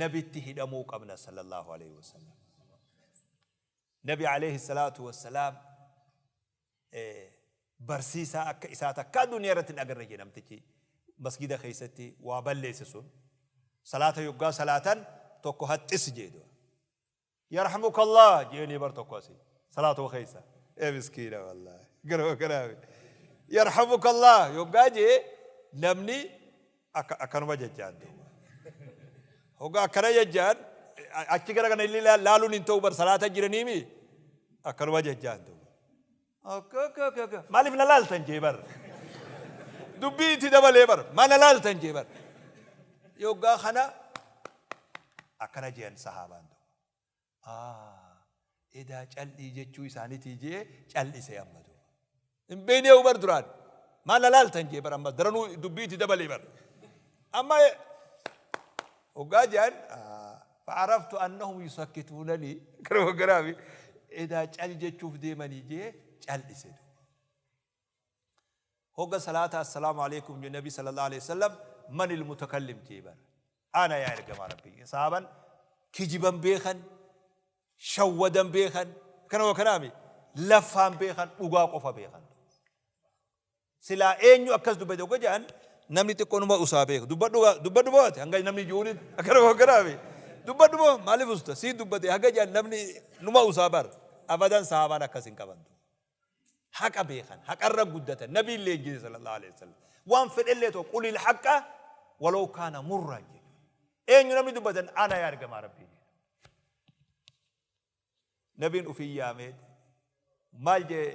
Speaker 1: nabitti hidhamuu qabna sallallahu alaihi wasallam. Nabi alayhi salaatu wassalaam barsiisaa akka isaa takkaa duniyaa irratti hin agarre jedhe namtichi masgida keessatti waa balleesse sun salaata yoggaa salaatan tokko haxxis jee du'a. Yarhamukallah jeenii bar tokko asii salaatuma keessa. Ee miskiina wallaahi garuma kanaafi. Yarhamukallah yoggaa jee namni akka akkanuma jejjaan duuba. Hoggaa akkana jejjaan achi gara kana illee laaluun hin ta'u bar salaata jiraniimi akkanuma jejjaan duuba. Akka akka akka akka maaliif na laaltan jee bar. Dubbii itti dabalee bar maa na laaltan jee bar. Yoggaa kana akkana jean sahaabaan duuba. Ah edaa cal'ii jechuu isaanitii jee cal'ise amma duuba. Hin beeynee bar duraan. Maal na laaltan jee bar amma daranuu dubbii itti dabalee bar. Amma hoggaa jean fa'araftu annahum yusakkituunanii gara hogganaafi edaa cal jechuuf deemanii jee cal'ise duuba. Hogga salaata assalaamu aleykum jee nabi sallallahu aleyhi wasallam manil mutakallim jee bar. Ana yaa ergamaa rabbii. Sahaaban kijiban beekan, shawwadan beekan, kana wa kanaami laffaan beekan, dhugaa qofa beekan. Silaa eenyu akkas dubbate hogga jedhan namni xiqqoo numa usaa beeka. Dubbadhu dubbadhu moo ati hanga namni ji'uuni akkana wa kanaami. Dubbadhu moo maaliif usta sii dubbate hanga jedhan namni numa usaa bar. Abadan sahaabaan akkas hin qaban. Haqa beekan, haqarra guddatan, nabiin leenjise sallallahu alaihi wasallam. Waan fedhellee ta'u qulil haqqa walaw kaana murran jedhu. Eenyu namni dubbatan ana yaa ergamaa rabbii jedhu. Nabiin ufii yaamee maal jee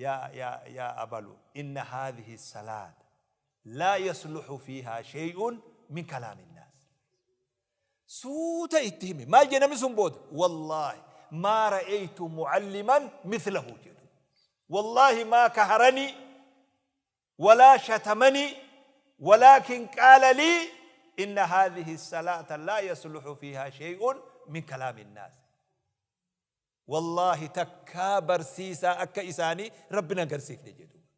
Speaker 1: yaa yaa yaa abalu inna haadhihi salaat laa yasluhu fiihaa shay'un min kalaami nnaas. Suuta itti himi. Maal jee namni sun booda? Wallaahi maa ra'aytu mu'alliman mithlahu jedhu. Wallaahi maa kaharanii walaa shatamanii walaakin qaala lii inna haadhihi salaata laa yasluhu fiihaa shay'un min kalaami nnaas. Wallaahi takkaa barsiisaa akka isaanii Rabbi nan garsiifne jee duuba.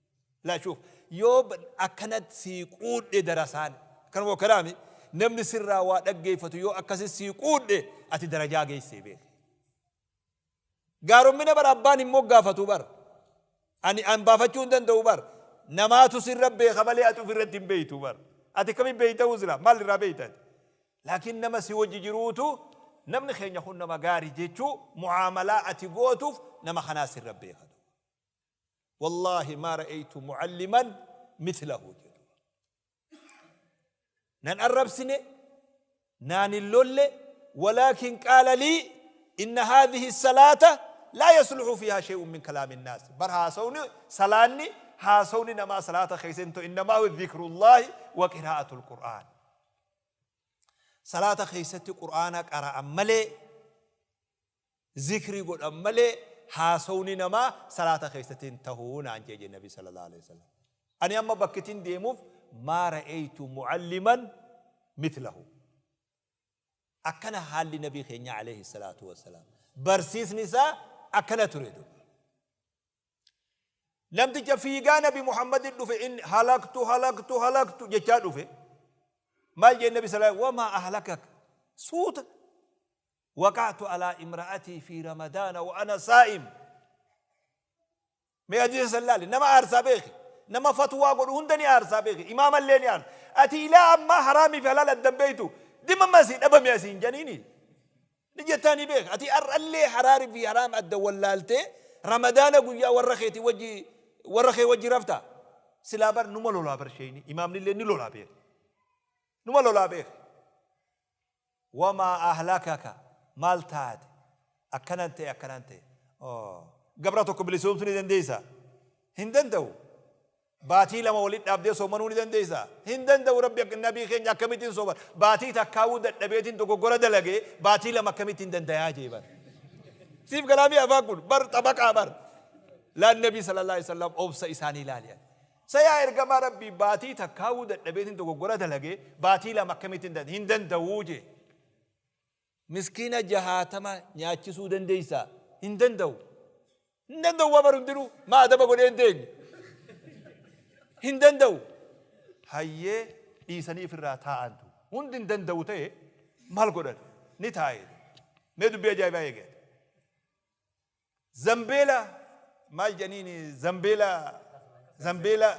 Speaker 1: Laa shuuf yoo akkanat sii quudhe darasaan akkanuma akkanaami namni sirraa waa dhaggeeffatu yoo akkasi sii quudhe ati darajaa geessee beeki. Gaarommina bara abbaan hin moggaafatuu bar. Ani an baafachuu hin danda'u bar. Namaatu sirra beeka malee ati ofirratti hin beektu bar. Ati akkamiin beekta sila maal irraa beekta ati? Laakiin nama si wajji jiruutu namni keenya kun nama gaari jechuu mu'aamalaa ati gootuuf nama kanaa sirra beeka duuba. Wallaahi maa ra'aytu mu'alliman mithlahu jedhu. Nan arrabsine, naan hin lolle, walaakin qaala lii inna haadhihi salaata laa yasluhu fiihaa shay'un min kalaami nnaas. Bar haasawni salaanni haasawni namaa salaata keessa hin ta'u innamaa huwa dhikrullaahi wa qiraa'atul qur'aan. Salaata keessatti qur'aana qara'an malee zikrii godhan malee haasawni namaa salaata keessatti hin tahu naan jee jee nabi sallallahu alaihi wasallam. Ani amma bakkitin deemuuf maa ra'aytu mu'alliman mithlahu. Akkana haalli nabii keenya alayhi salaatu wassalaam. Barsiisni isaa akkana ture duuba. Namticha fiigaa nabi Muhammadin dhufe inni halaktu halaktu halaktu jechaa dhufe. Maal jeen nabi sallallahu wamaa ahlakak suuta waqa'tu alaa imra'atii fi ramadaana wa ana saa'im. Mee hadiisa san laali nama aarsaa beeki. Nama fatwaa godhu hunda ni aarsaa beeki. Imaamallee ni aarsa. Ati ilaa ammaa haraamii fi halaal addan beektu dhimma asii dhabame asii hin janiini. Ni jettaa ni beeka. Ati har'allee haraarii fi haraam adda wallaaltee ramadaana guyyaa warra keetii wajji warra kee wajji rafta. Silaa bar numa lolaa bar sheeyni imaamnillee ni lolaa beeka. Numa lolaa beeka. Wamaa ahlakaka maal taate akkanan ta'e akkanan ta'e. Gabra tokko bilisoomsuu ni dandeessaa? Hin danda'u. Baatii lama walitti dhaabdee soomanuu ni dandeessaa? Hin danda'u. Rabbi nabii keenya akkamittiin sooman? Baatii takkaawuu dadhabeetiin dogoggora dalagee baatii lama akkamittiin dandayaa jee bar. Siif galaamii afaan kun bar xabaqaa bar. Laan nabii sallallahu alaihi wasallam obsa isaanii ilaali. Sa yaa ergamaa Rabbii baatii takkaawuu dadhabeetiin dogoggora dalagee baatii lama akkamittiin danda'a? Hin danda'uu jee. Miskiina jahaatama nyaachisuu dandeessaa? Hin danda'u. Hin danda'u waa bar hundinuu maa adaba godhee hin teenye. Hin danda'u. Hayyee dhiisanii ifirraa taa'antu. Hundi hin danda'u ta'e maal godhan? Ni taa'e. Mee dubbii ajaa'ibaa eegale. Zambeela maal jedhaniin zambeela zambeela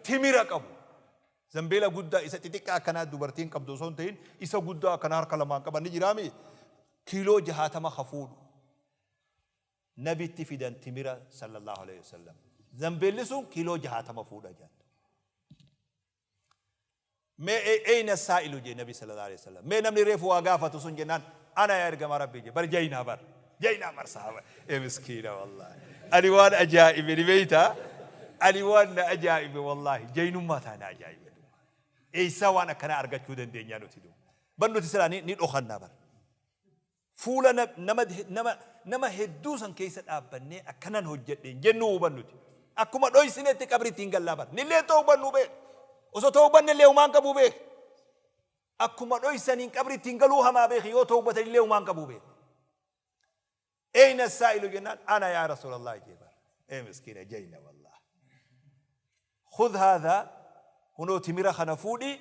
Speaker 1: timira qabu. Zambeela guddaa isa xixiqqaa akkanaa dubartiin qabdu osoo hin ta'in isa guddaa akkanaa harka lamaan qaban ni jiraami. Kiiloo 60 ka fuudhu. Nabitti fidan timira sallallahu alaihi wasallam. Zambeelli sun kiiloo 60 fuudha jedhan. Mee eyna saa'ilu jee nabi sallallahu alaihi wasallam. Mee namni reefu waa gaafatu sun jennaan ana yaa ergamaa rabbii jee bar jaynaa bar jaynaa bar sahaba ee miskiina wallahi. Ani waan ajaa'ibe ni beeyta ani waan na ajaa'ibe wallahi jaynummaa taa na ajaa'ibe. Eessaa waan akkanaa argachuu dandeenyaa nuti duuba. Bar nuti silaa ni dhokannaa bar. Fuula nama nama nama hedduu san keessa dhaabbannee akkanan hojjedhe hin jennuu hubannuti. Akkuma dhoysinetti qabritti hin gallaa bar. Nillee tawbannuu beek. Osoo tawbanne illee humaan qabuu beek. Akkuma dhoysaniin qabritti hin galuu hamaa beeki yoo tawbatan illee humaan qabuu beek. Eyna saa'ilu jennaan ana yaa Rasuulallah jee bar. Ee miskiina jayna wallah. Khudh haadha hunoo timira kana fuudhi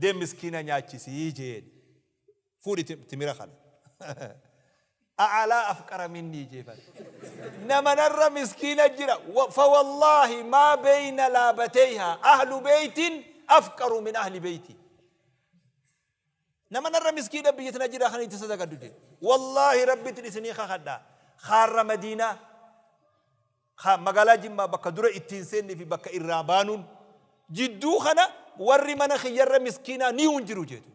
Speaker 1: deem miskiina nyaachisii jeen. Fuudhi timira kana. A'alaa afqara minnii jee bar. Nama narra miskiina jira. Fawallaahi maa beeyna laabateyhaa ahlu beeytin afqaru min ahli beeyti. Nama narra miskiina biyya tana jira kan itti sadaqadhu jee. Wallaahi rabbitti isinii kakadha. Kaarra Madiinaa Ka magaalaa Jimmaa bakka dura ittiin seennee fi bakka irraa baanuun jidduu kana warri mana kiyyarra miskiinaa ni hin jiru jeetu.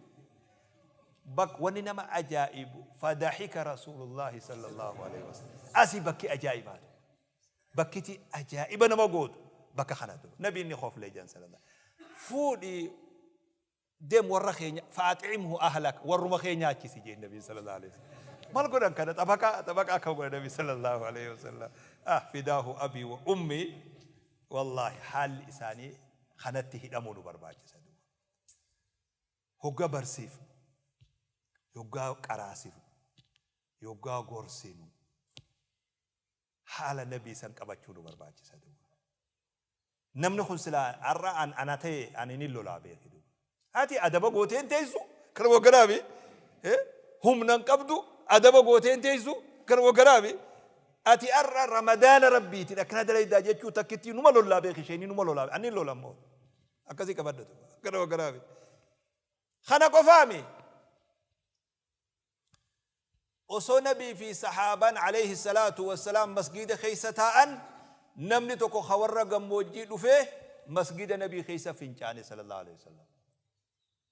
Speaker 1: Bak wanni nama ajaa'ibu fadahika Rasuulullaahi sallallahu alaihi wasallam. Asi bakki ajaa'ibaatu. Bakkiti ajaa'iba nama gootu bakka kanatu. Nabiin ni koflee jedhan sallallahu. Fuudhi Deem warra kee fa'ax'imhu ahlak warruma kee nyaachisi jeen nabiin sallallahu alaihi wasallam. Maal godhan kana xabaqaa xabaqaa akkam godhan nabi sallallahu alaihi wasallam. Ah fidaahu abii wa ummi wallaahi haalli isaanii kanatti hidhamuu nu barbaachisa duuba. Hogga barsiifnu, yoggaa qaraasifnu, yoggaa gorsinu haala nabii san qabachuu nu barbaachisa duuba. Namni kun silaa har'a an ana ta'e ani nin lolaa beeki duuba. Ati adaba gootee hin teessu kanuma kanaafi humna hin qabdu adaba gootee hin teessu kanuma kanaafi ati har'a ramadaana rabbiitiin akkana dalaydaa jechuu takkittii numa lollaa beeki isheenii numa lolaa ani hin lola immoo akkasii qabadha duuba kanuma kanaafi. Kana qofaami Osoo Nabii fi sahaabaan aleyhi salaatu wassalaam masgiida keessa taa'an namni tokko ka warra gammoojjii dhufee masgiida Nabii keessa fincaane sallallahu aleyhi wasallam.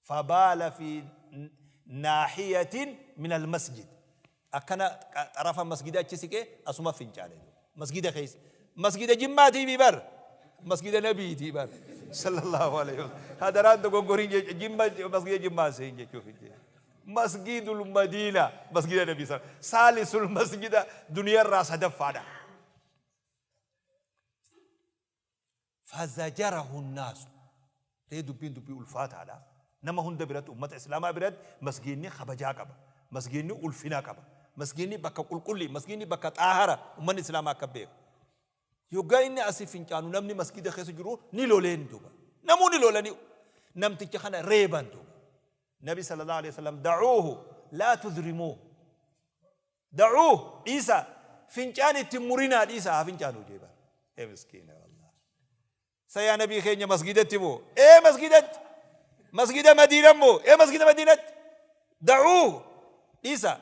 Speaker 1: Fabaala fi naahiyatin min almasjid. Akkana xarafa masgida achi siqee asuma fincaane. Masgida keessa. Masgida Jimmaatii mi bar. Masgida Nabiitii bar. Sallallahu aleyhi wasallam. Hadaraan dogoggoriin jecha Jimma masgida Jimmaa seen jechuuf hin jee. Masgiidul Madiina masgida Nabii sa saalisul masgida duniyarraa sadaffaadha. Fazajarahu naasu ree dubbiin dubbii ulfaataadha. Nama hunda biratti ummata islaamaa biratti masgiidni kabajaa qaba. Masgiidni ulfina qaba. Masgiidni bakka qulqullii, masgiidni bakka xaahara ummanni Islaamaa akka beeku. Yoggaa inni asii fincaanu namni masgiida keessa jiru ni loleen duuba. Namuu ni lolanii namticha kana reeban duuba. Nabi sallallahu alaihi wasallam da'uuhu laa tudrimuuhu. Da'uuh dhiisaa fincaan itti hin murinaa dhiisaa haa fincaanuu jee bar. Ee miskiina wallah. Sa yaa nabii keenya masgiidatti moo? Ee masgiidatti. Masgiida Madiina moo? Ee masgiida Madiinatti. Da'uuh dhiisaa.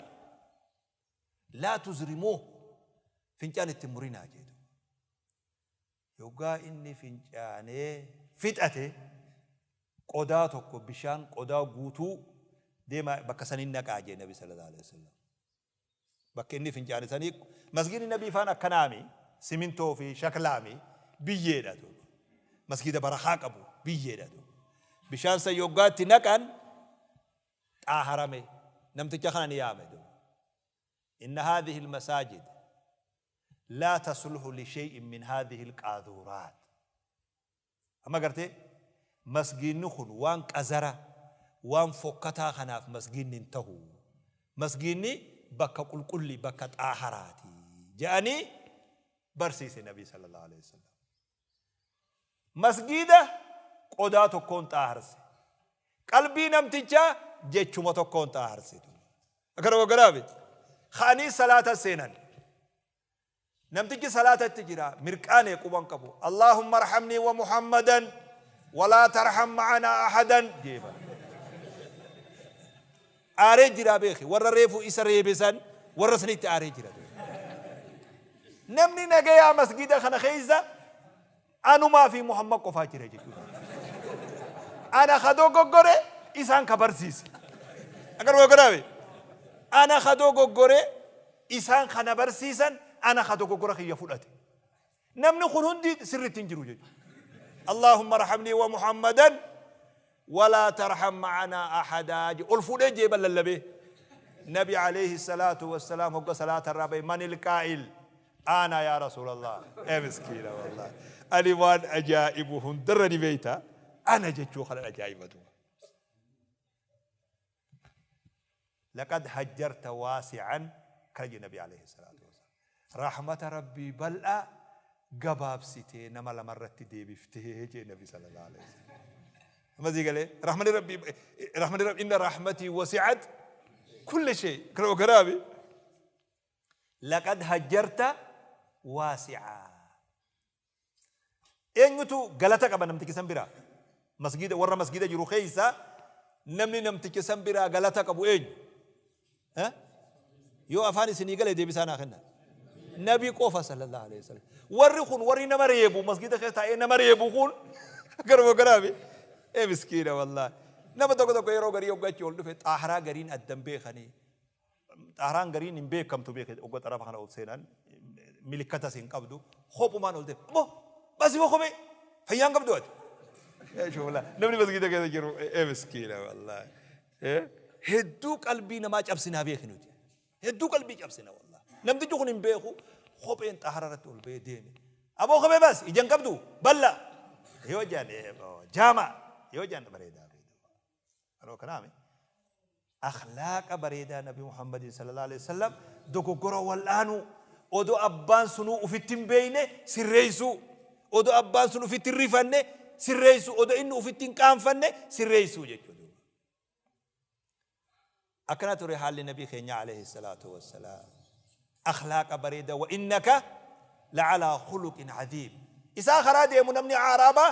Speaker 1: Laa tuzrimuuh fincaan itti hin murinaa jee duuba. Yoggaa inni fincaanee fixate qodaa tokko bishaan qodaa guutuu deemaa bakka sanii naqaa jee Nabi sallallahu alaihi wasallam. Bakka inni fincaane sanii masgiidni Nabii faan akkanaami simintoo fi shaklaami biyyeedha duuba. Masgiida barakaa qabu biyyeedha duuba. Bishaan san yoggaa itti naqan xaaharame namticha kana ni yaame duuba. Inna haadhihi al-masaajid laa tasluhu li shay'in min haadhihi al-qaadhuuraat. Amma gartee masgiidni kun waan qazara, waan fokkataa kanaaf masgiidni hin tahu. Masgiidni bakka qulqullii, bakka xaaharaati je'anii barsiise Nabii sallallahu aleyhi wa sallam. Masgiida qodaa tokkoon xaaharse. Qalbii namtichaa jechuma tokkoon xaaharse. Akkana goggoraafi. Ka'anii salaata seenan. Namtichi salaatatti jira mirqaanee quban qabu. Allaahumma arhamnii wa Muhammadan walaa tarham ma'anaa ahadan jeeba. Aaree jiraa beeki warra reefu isa reebe san warra sanitti aaree jira. Namni nagayaa masgida kana keessa anumaa fi Muhammad qofaa jira jechuudha. Ana ka dogoggore isaan ka barsiise. Akkanuma godhaame. Ana ka dogoggore isaan ka na barsiisan ana ka dogoggora kiyya fudhate. Namni kun hundi sirriitti hin jiru jechuudha. Allahumma arhamnii wa Muhammadan walaa tarham ma'anaa ahadaa je ol fuudhee jeeba lallabee. Nabi alayhi salaatu wassalaam hogga salaata irraa bahe manil qaa'il ana yaa rasuulallah ee miskiina wallahi ani waan ajaa'ibu hundarra ni beeyta ana jechuu kanan ajaa'iba duuba. Laqad hajjarta waasi'an kana jedhe Nabi alayhi salaatu wassalaam. Rahmata Rabbii bal'aa gabaabsitee nama lama irratti deebiftee jedhe Nabi sallallahu alayhi wasallam. Amma sii galee rahmani Rabbii rahmani Rabbii inna rahmatii wasi'at kulli shay kana ogaraabi. Laqad hajjarta waasi'aa. Eenyutu galata qaba namticha san biraa? Masgiida warra masgiida jiru keessa namni namticha san biraa galata qabu eenyu? Eh? Yoo afaan isinii gale deebisaa naa kenna. Nabi qofa sallallahu alaihi wasallam. Warri kun warri nama reebu masgiida keessa taa'ee nama reebu kun garuma garaafi. Ee miskiina wallaahi. Nama tokko tokko yeroo garii hoggachi ol dhufe xaaharaa gariin addan beekanii Xaaraan gariin hin beekamtu beeke ogga xarafa kana ol seenan milikkatas hin qabdu kophumaan ol deema. Aboo basi boo kophee fayyaan qabdu ati. Shoola namni masgiida keessa jiru ee miskiina wallaahi. Hedduu qalbii namaa cabsinaa beeki nuti. Hedduu qalbii cabsina wallaahi. Namtichi kun hin beeku kopheen xaara irratti ol ba'ee deeme. Aboo kophee bas ija hin qabdu balla. Yoo jaan jaama yoo jaan bareedaa. Yeroo kanaami akhlaaqa bareedaa Nabi Muhammadin sallallahu alaihi wasallam dogoggora wal'aanuu odoo abbaan sunuu ufitti hin beeyne sirreessuu odoo abbaan sun ufitti hin rifanne sirreessuu odoo inni ufitti hin qaanfanne sirreessuu jechuudha. Akkana ture haalli Nabii keenya alayhi salaatu wassalaam. Akhlaaqa bareeda wa innaka la'alaa khuluqin aziim. Isaa karaa deemu namni aaraabaa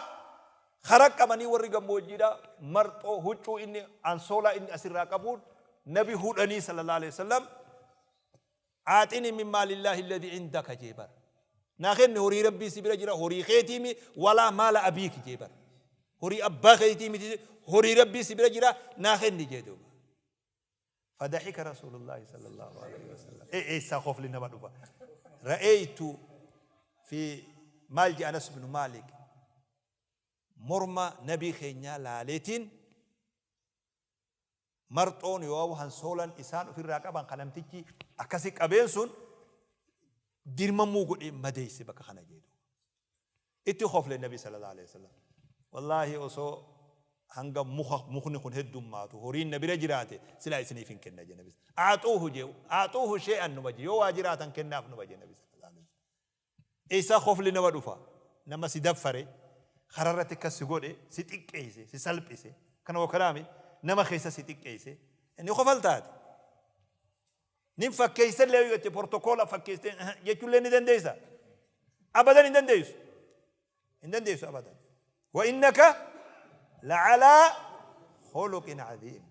Speaker 1: karaa qabanii warri gammoojjiidha marxoo huccuu inni ansoolaa inni asirraa qabuun nabi hudhanii sallallahu alayhi wasallam aaxini min maalillaahi alladhi indaka jee bara. Naa kenni horii rabbii si bira jira horii keetii mi walaa maala abiiki jee bara. Horii abbaa keetii miti horii rabbii si bira jira naa kenni jee duuba. Fadahika Rasuulullaahi sallallaahu aleyhi wasallam. Ee eessaa kofli nama dhufa. Ra'eeytu fi maal jee Anas binu Maalik morma nabii keenyaa laaleetiin marxoon yoo hansoolan isaan ofirraa qaban kan namtichi akkasi qabeen sun dirmamuu godhee madeesse bakka kana jee duuba. Itti kofle nabi sallallahu alaihi wasallam. Wallaahi osoo Hanga muka mukni kun heddummaatu horiin na bira jiraate silaa isiniif hin kenna jee nabi. Aaxuuhu jee, aaxuuhu shee'an numa jee, yoo waa jiraatan kennaaf numa jee nabi sallallahu alaihi wasallam. Isa kofli nama dhufa, nama si daffare, kararratti akkas si godhe, si xiqqeeyse, si salphise, kana wakalaami nama keessa si xiqqeeyse, inni kofaltaati. Nin fakkeessallee yoo jette portokoola fakkeessitee jechuullee ni dandeessa. Abadan hin dandeessu. Hin dandeessu abadan. Wa innaka la'alaa khuluqin cadiim.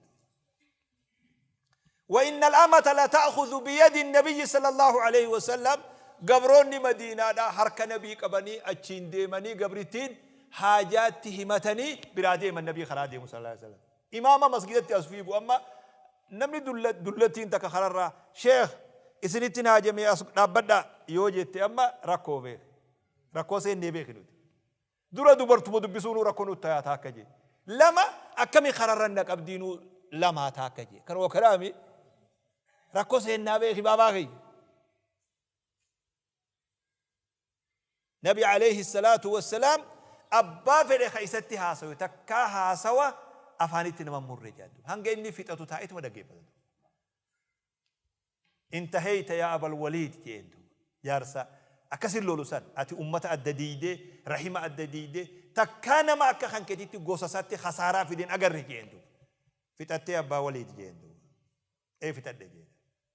Speaker 1: Wa inna al-amata la ta'khudhu biyadi nabiyyi sallallahu alayhi wa sallam. Gabroonni Madiinaadhaa harka nabii qabanii achiin deemanii, gabrittiin haajaatti himatanii biraa deeman, nabii karaa deemu sallallahu alayhi wa sallam. Imaama masgidatti as fiigu amma namni dullattiin takka kararraa sheekh isinittin haajamee as dhaabbadhaa yoo jette amma rakkoo beeki. Rakkoo seennee beeki nuti. Dura dubartuma dubbisuunuu rakkoo nutti tayaa taakka jee. Lama akkami kararra na qabdiinuu lamaa taakka jee. Kanuma kanaami rakkoo seennaa beeki baabaa kiyya. Nabi alayhi salaatu wassalaam abbaa fedhe ka isatti haasawe takkaa haasawa afaanitti nama hin murre jedhan. Hanga inni fixatu taa'etuma dhaggeeffata. Intahayta yaa abal waliid jeen duuba. Jaarsa akkasin lolu san ati ummata adda diiydee, rahima adda diiydee, takkaa nama akka kan keetitti gosa isaatti khasaaraa fiden agarre jeen duuba. Fixattee abbaa waliid jeen duuba. Ee fixadhe jeen.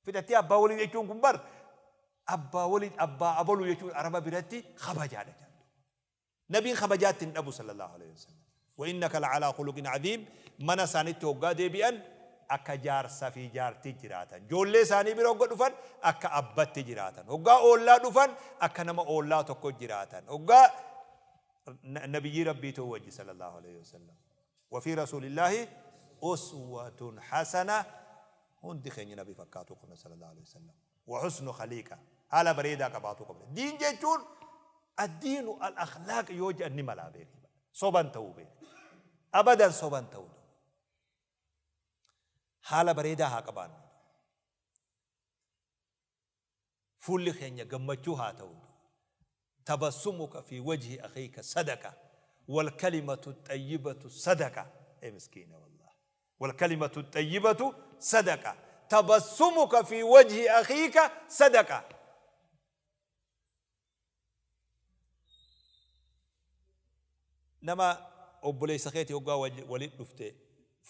Speaker 1: Fixattee abbaa waliid jechuun kun bar abbaa waliid, abbaa abalu jechuun araba biratti kabajaadha jedhan. Nabiin kabajaatti hin dhabu sallallahu alaihi wasallam. Wa innaka la'alaa khuluqin aziim. Mana isaanitti hoggaa deebi'an akka jaarsa fi jaartii jiraatan. Ijoollee isaanii bira hogga dhufan akka abbatti jiraatan. Hoggaa oollaa dhufan akka nama oollaa tokko jiraatan. Hoggaa nabiyyii Rabbii ta'uu wajji sallallahu alaihi wasallam. Wa fi rasuulillaahi uswatun hasana, hundi keenya nabi fakkaatuu qabna sallallahu alaihi wasallam. Wa husnu khaliiqa, haala bareedaa qabaatuu qabna. Diin jechuun addiinu al akhlaaq yoo jedhan ni malaa beeki. Soban ta'uu beeki. Abadan soban ta'uu. Haala bareedaa haa qabaannu. Fuulli keenya gammachuu haa ta'u. Tabassumuka fi wajhi akhiika sadaqa, wal kalimatu xayyibatu sadaqa. Ee miskiina wallah. Wal kalimatu xayyibatu sadaqa. Tabassumuka fi wajhi akhiika sadaqa. Nama obboleessa keetii hoggaa walitti dhufte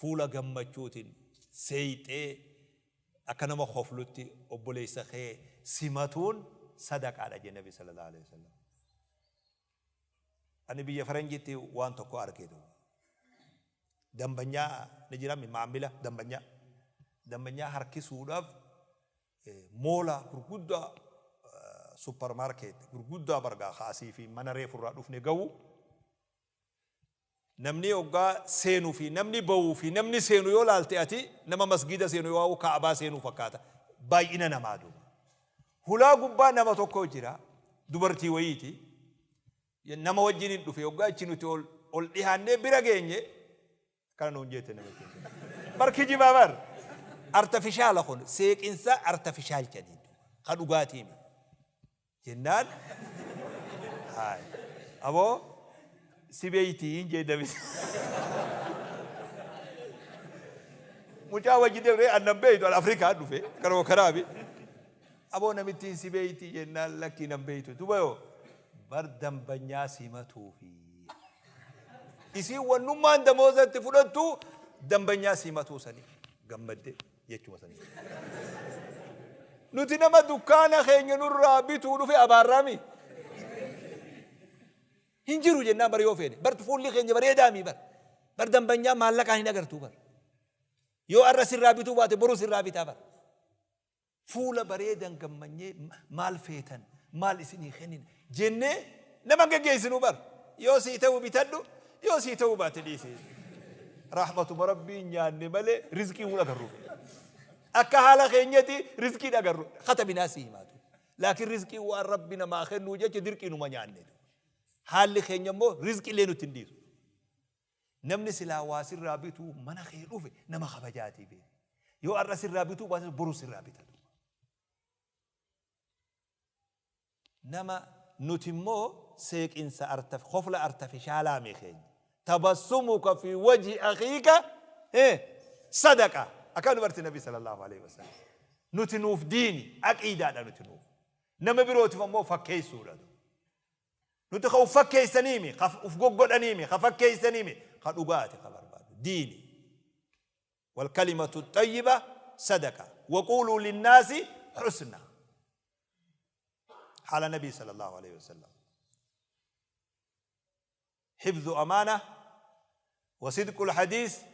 Speaker 1: fuula gammachuutiin seeyxee akka nama koflutti obboleessa kee simatuun sadaqaadha jee Nabi sallallahu alaihi wasallam. Ani biyya faranjiitti waan tokko arge duuba. Dambanyaa ni jira maamila dambanyaa. Dambanyaa harkisuudhaaf moola gurguddaa, supermarket gurguddaa bargaa ka asii fi mana reefu irraa dhufne gahu, namni hoggaa seenu fi namni bahuu fi namni seenu yoo laalte, ati nama masgiida seenu yoo kaabaa seenuu fakkaata baay'ina namaa. Duuba hulaa gubbaa nama tokko jira, dubartii wayiiti, nama wajjin hin dhufe. Hoggaa achi nuti ol ol dhihaannee bira geenye akkana nuun jette namichi. Bar kijibaa, bar artificial kun seeqinsa artificial jedhanii ka dhugaatii miti jennaan, haay aboo si beeytii hin jee namichi. Mucaa wajji deemee annan beeytu, an Afrikaa dhufe karoo karaabi. Aboo namittiin si beeytii jennaan, lakkii nan beeytu. Duba yoo bar dambanyaa simatuufi. Isiin wannummaan damoozatti fudhattu dambanyaa simatuu sanii gammadde jechuma sanii. Nuti nama dukkaana keenya nurraa bituu dhufe abaarraami. Hin jiru jennaan bar yoo feene. Bar fuulli keenya bareedaami bar. Bar dambanyaa maallaqaan hin agartuu bar. Yoo arra sirraa bituu baate boru sirraa bitaa bar. Fuula bareedan gammanyee maal feetan, maal isinii kennin jennee nama geggeessinuu bar. Yoo sii ta'u bitadhu, yoo sii ta'uu baate dhiisi. Rahmatuma Rabbiin nyaanne malee rizqii hun agarru. Akka haala keenyati rizqii agarru. Katabinaa sii himaatu. Laakiin rizqii waan Rabbi namaa kennuu jecha dirqii numa nyaanne. Haalli keenya immoo rizqii illee nutti hin dhiisu. Namni silaa waa sirraa bituu mana kee dhufe nama kabajaatii beeki. Yoo har'a sirraa bituu baate boru sirraa bita. Nama nuti immoo seeqinsa kofla artificialaa mi keenya. Tabassumuka fi wajhi akhiika sadaqa. Akkana nu barsiise Nabi sallallahu alaihi wasallam. Nuti nuuf diini, aqiidaadha nuti nuuf. Nama birootiif ammoo fakkeessuudha. Nuti ka uf fakkeessaniimi, ka uf goggodhaniimi, ka fakkeessaniimi, ka dhugaati ka barbaadu. Diini. Walkalimatu xayyiba sadaqa. Waquuluu linnaasi husna. Haala Nabii sallallahu alaihi wasallam. Hifdhu amaana, wa sidqul hadiis,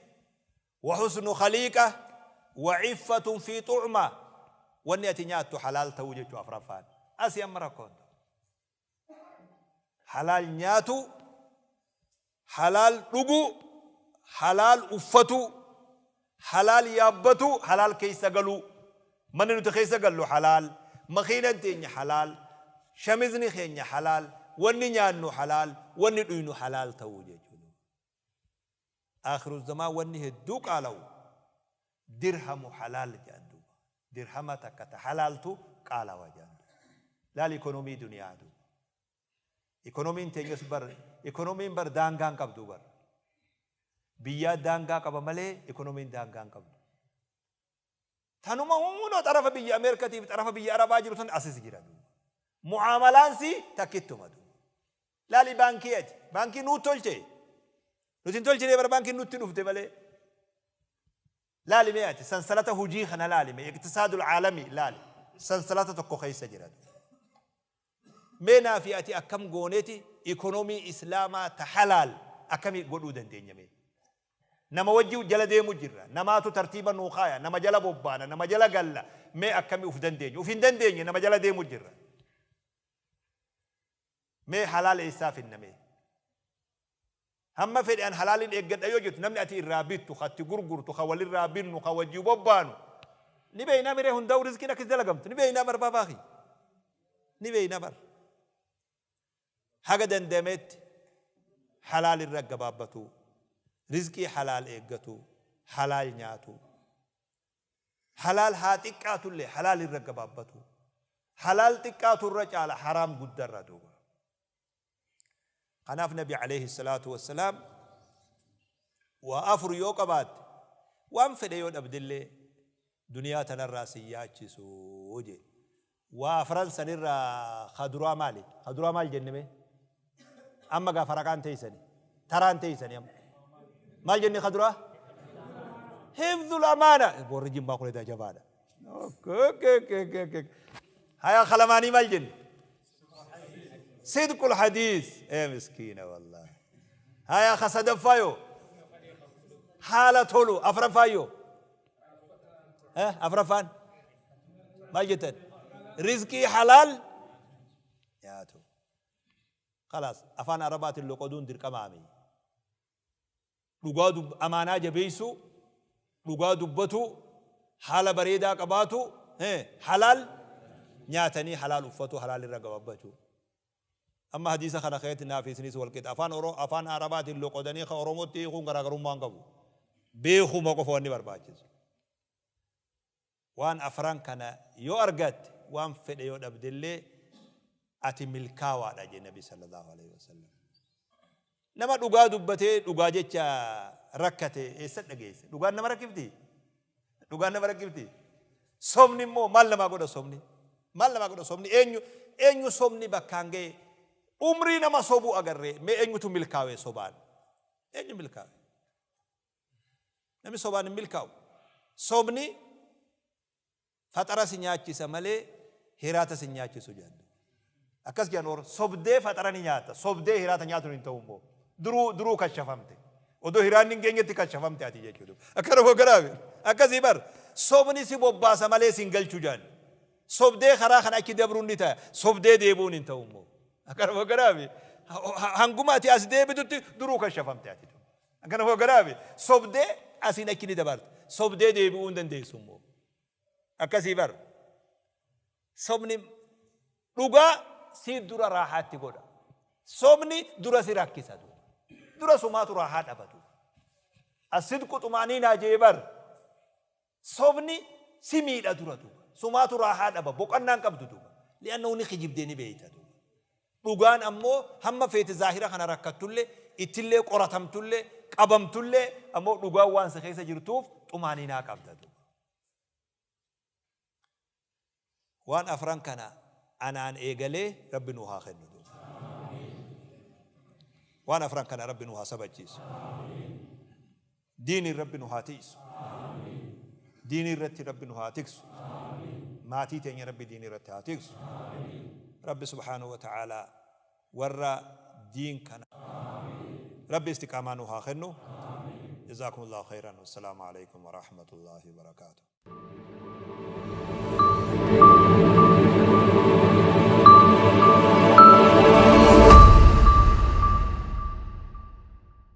Speaker 1: wa husnu khaliiqa, wa iffatun fi tu'ma. Wanni ati nyaattu halaal ta'uu jechuu afraffaan. Asii amma rakkoon. Halaal nyaatu, halaal dhugu, halaal uffatu, halaal yaabbatu, halaal keessa galuu. Manni nuti keessa gallu halaal, makiinan teenya halaal, shamizni keenya halaal, wanni nyaannu halaal, wanni dhuynu halaal ta'uu jechuudha. Aakhiru zamaan wanni hedduu qaala'u dirhamu halaal jedhan duuba. Dirhama takka ta halaaltu qaalawa jedhan duuba. Laal ikonomii duniyaa duuba. Ikonomiin teenyas bar ikonomiin bar daangaa hin qabdu bar. Biyyaa daangaa qaba malee ikonomiin daangaa hin qabdu. Tanuma hunoo xarafa biyya Ameerikatiif xarafa biyya Arabaa jiru tan asis jira duuba. Mu'aamalaan si takkittuma duuba. Laali baankii ati. Baankii nuu tolche. Nuti hin tolchine bar baankiin nutti dhufte malee. Laali mee ati sansalata hujii kana laali mee iqtisaadul aalami laali sansalata tokko keessa jira. Mee naa fi ati akkam gooneeti ikonomii islaamaa ta halaal akkamii godhuu dandeenya mee? Nama wajji jala deemu jirra. Namaatu tartiiba nuu kaaya. Nama jala bobbaana. Nama jala galla. Mee akkami uf dandeenya? Uf hin dandeenye nama jala deemu jirra. Mee halaal eessaa finna mee? Hamma fedhe an halaalin eeggadha yoo jettu namni ati irraa bittu, ka itti gurgurtu, ka walirraa binnu, ka wajji bobbaanu ni beeynaa miree hundaa'u rizqiin akkas dalagamtu ni beeynaa bar baabaa kiyya. Ni beeyna bar. Haga danda'ametti halaal irra gabaabbatu, rizqii halaal eeggatu, halaal nyaatu. Halaal haa xiqqaatullee halaal irra gabaabbatu. Halaal xiqqaatu irra caala haraam guddarra duuba. Kanaaf Nabi alayhi salaatu wassalaam waa afur yoo qabaatte waan fedhe yoo dhabdellee duniyaa tanarraa sin yaachisu jee. Waa afran sanirraa ka duraa maali? Ka duraa maal jenne mee? Amma gaa faraqaan teeysani. Taraan teeysani amma. Maal jenne ka duraa? Hifdhul amaana. Warri jimmaa kun edaa jabaadha. Haya kalamaanii maal jenne? Sidqul hadiis. Ee miskiina wallahi. Haya ka sadaffaa yoo? Haala tolu. Afraffaa yoo? Afraffaan? Maal jettan? Rizqii halaal nyaatu. Khalaas afaan Arabaatiin loqoduun dirqamaami. Dhugaa dub amaanaa jabeessuu, dhugaa dubbatuu, haala bareedaa qabaatuu, halaal nyaatanii halaal uffatuu, halaal irra gababbachuu. Amma hadiisa kana keessatti naa fi isinis wal qixa. Afaan Oro afaan Arabaatiin loqodanii ka Oromootti hiikuun garaagarummaa hin qabu. Beekuma qofa wanni barbaachisu. Waan afran kana yoo argatte waan fedhe yoo dhabdellee ati milkaawaadha jee Nabi sallallahu alaihi wasallam. Nama dhugaa dubbatee dhugaa jecha rakkate eessa dhageesse? Dhugaan nama rakkifti? Dhugaan nama rakkifti? Sobni immoo maal namaa godha sobni? Maal namaa godha sobni? Eenyu eenyu sobni bakkaan ga'e? Umrii nama sobuu agarree mee eenyutu milkaawe sobaan? Eenyu milkaawe? Namni sobaan hin milkaa'u. Sobni faxara si nyaachisa malee hiraata si hin nyaachisu jedhan. Akkas jedhan or sobdee faxara ni nyaata. Sobdee hiraata nyaatuun hin ta'u immoo. Duruu duruu kashafamte. Odoo hiraanni hin geenyetti kashafamte ati jechuudha. Akkana hogganaafi. Akkasii bar sobni si bobbaasa malee si hin galchu jedhan. Sobdee karaa kana achi dabruun ni ta'a. Sobdee deebi'uun hin ta'u immoo. Akkana hogganaafi. Hanguma ati as deebitutti duruu kashafamte ati. Akkana hogganaafi. Sobdee asiin achi ni dabarta. Sobdee deebi'uu hin dandeessu immoo. Akkasii bar. Sobni dhugaa si dura raahaatti godha. Sobni dura si rakkisa. Dura sumaatu raahaa dhabatu. Asidqu xumaaniinaa jee bar. Sobni si miidha dura duuba. Sumaatu raahaa dhaba. Boqonnaa hin qabdu duuba. Li'annahu ni kijibdee ni beeyta duuba. Dhugaan ammoo hamma feete zaahira kana rakkattullee, ittillee qoratamtullee, qabamtullee, ammoo dhugaan waan si keessa jirtuuf xumaaniinaa qabda duuba. Waan afran kana anaan eegalee Rabbi nuu haa kennu duuba. Waan afran kana Rabbi nuu haa sabachiisu. Diiniin Rabbi nu haa tiiysu. Diinii irratti Rabbi nu haa tiksu. Maatii teenya Rabbi diinii irratti haa tiksu. Rabbi subhaanahu wa ta'aalaa warra diin kana Rabbi istiqaamaa nu haa kennu. Jazaakumullahu khayran. Wassalaamu alaikum wa rahmatullahi wa barakaatuh.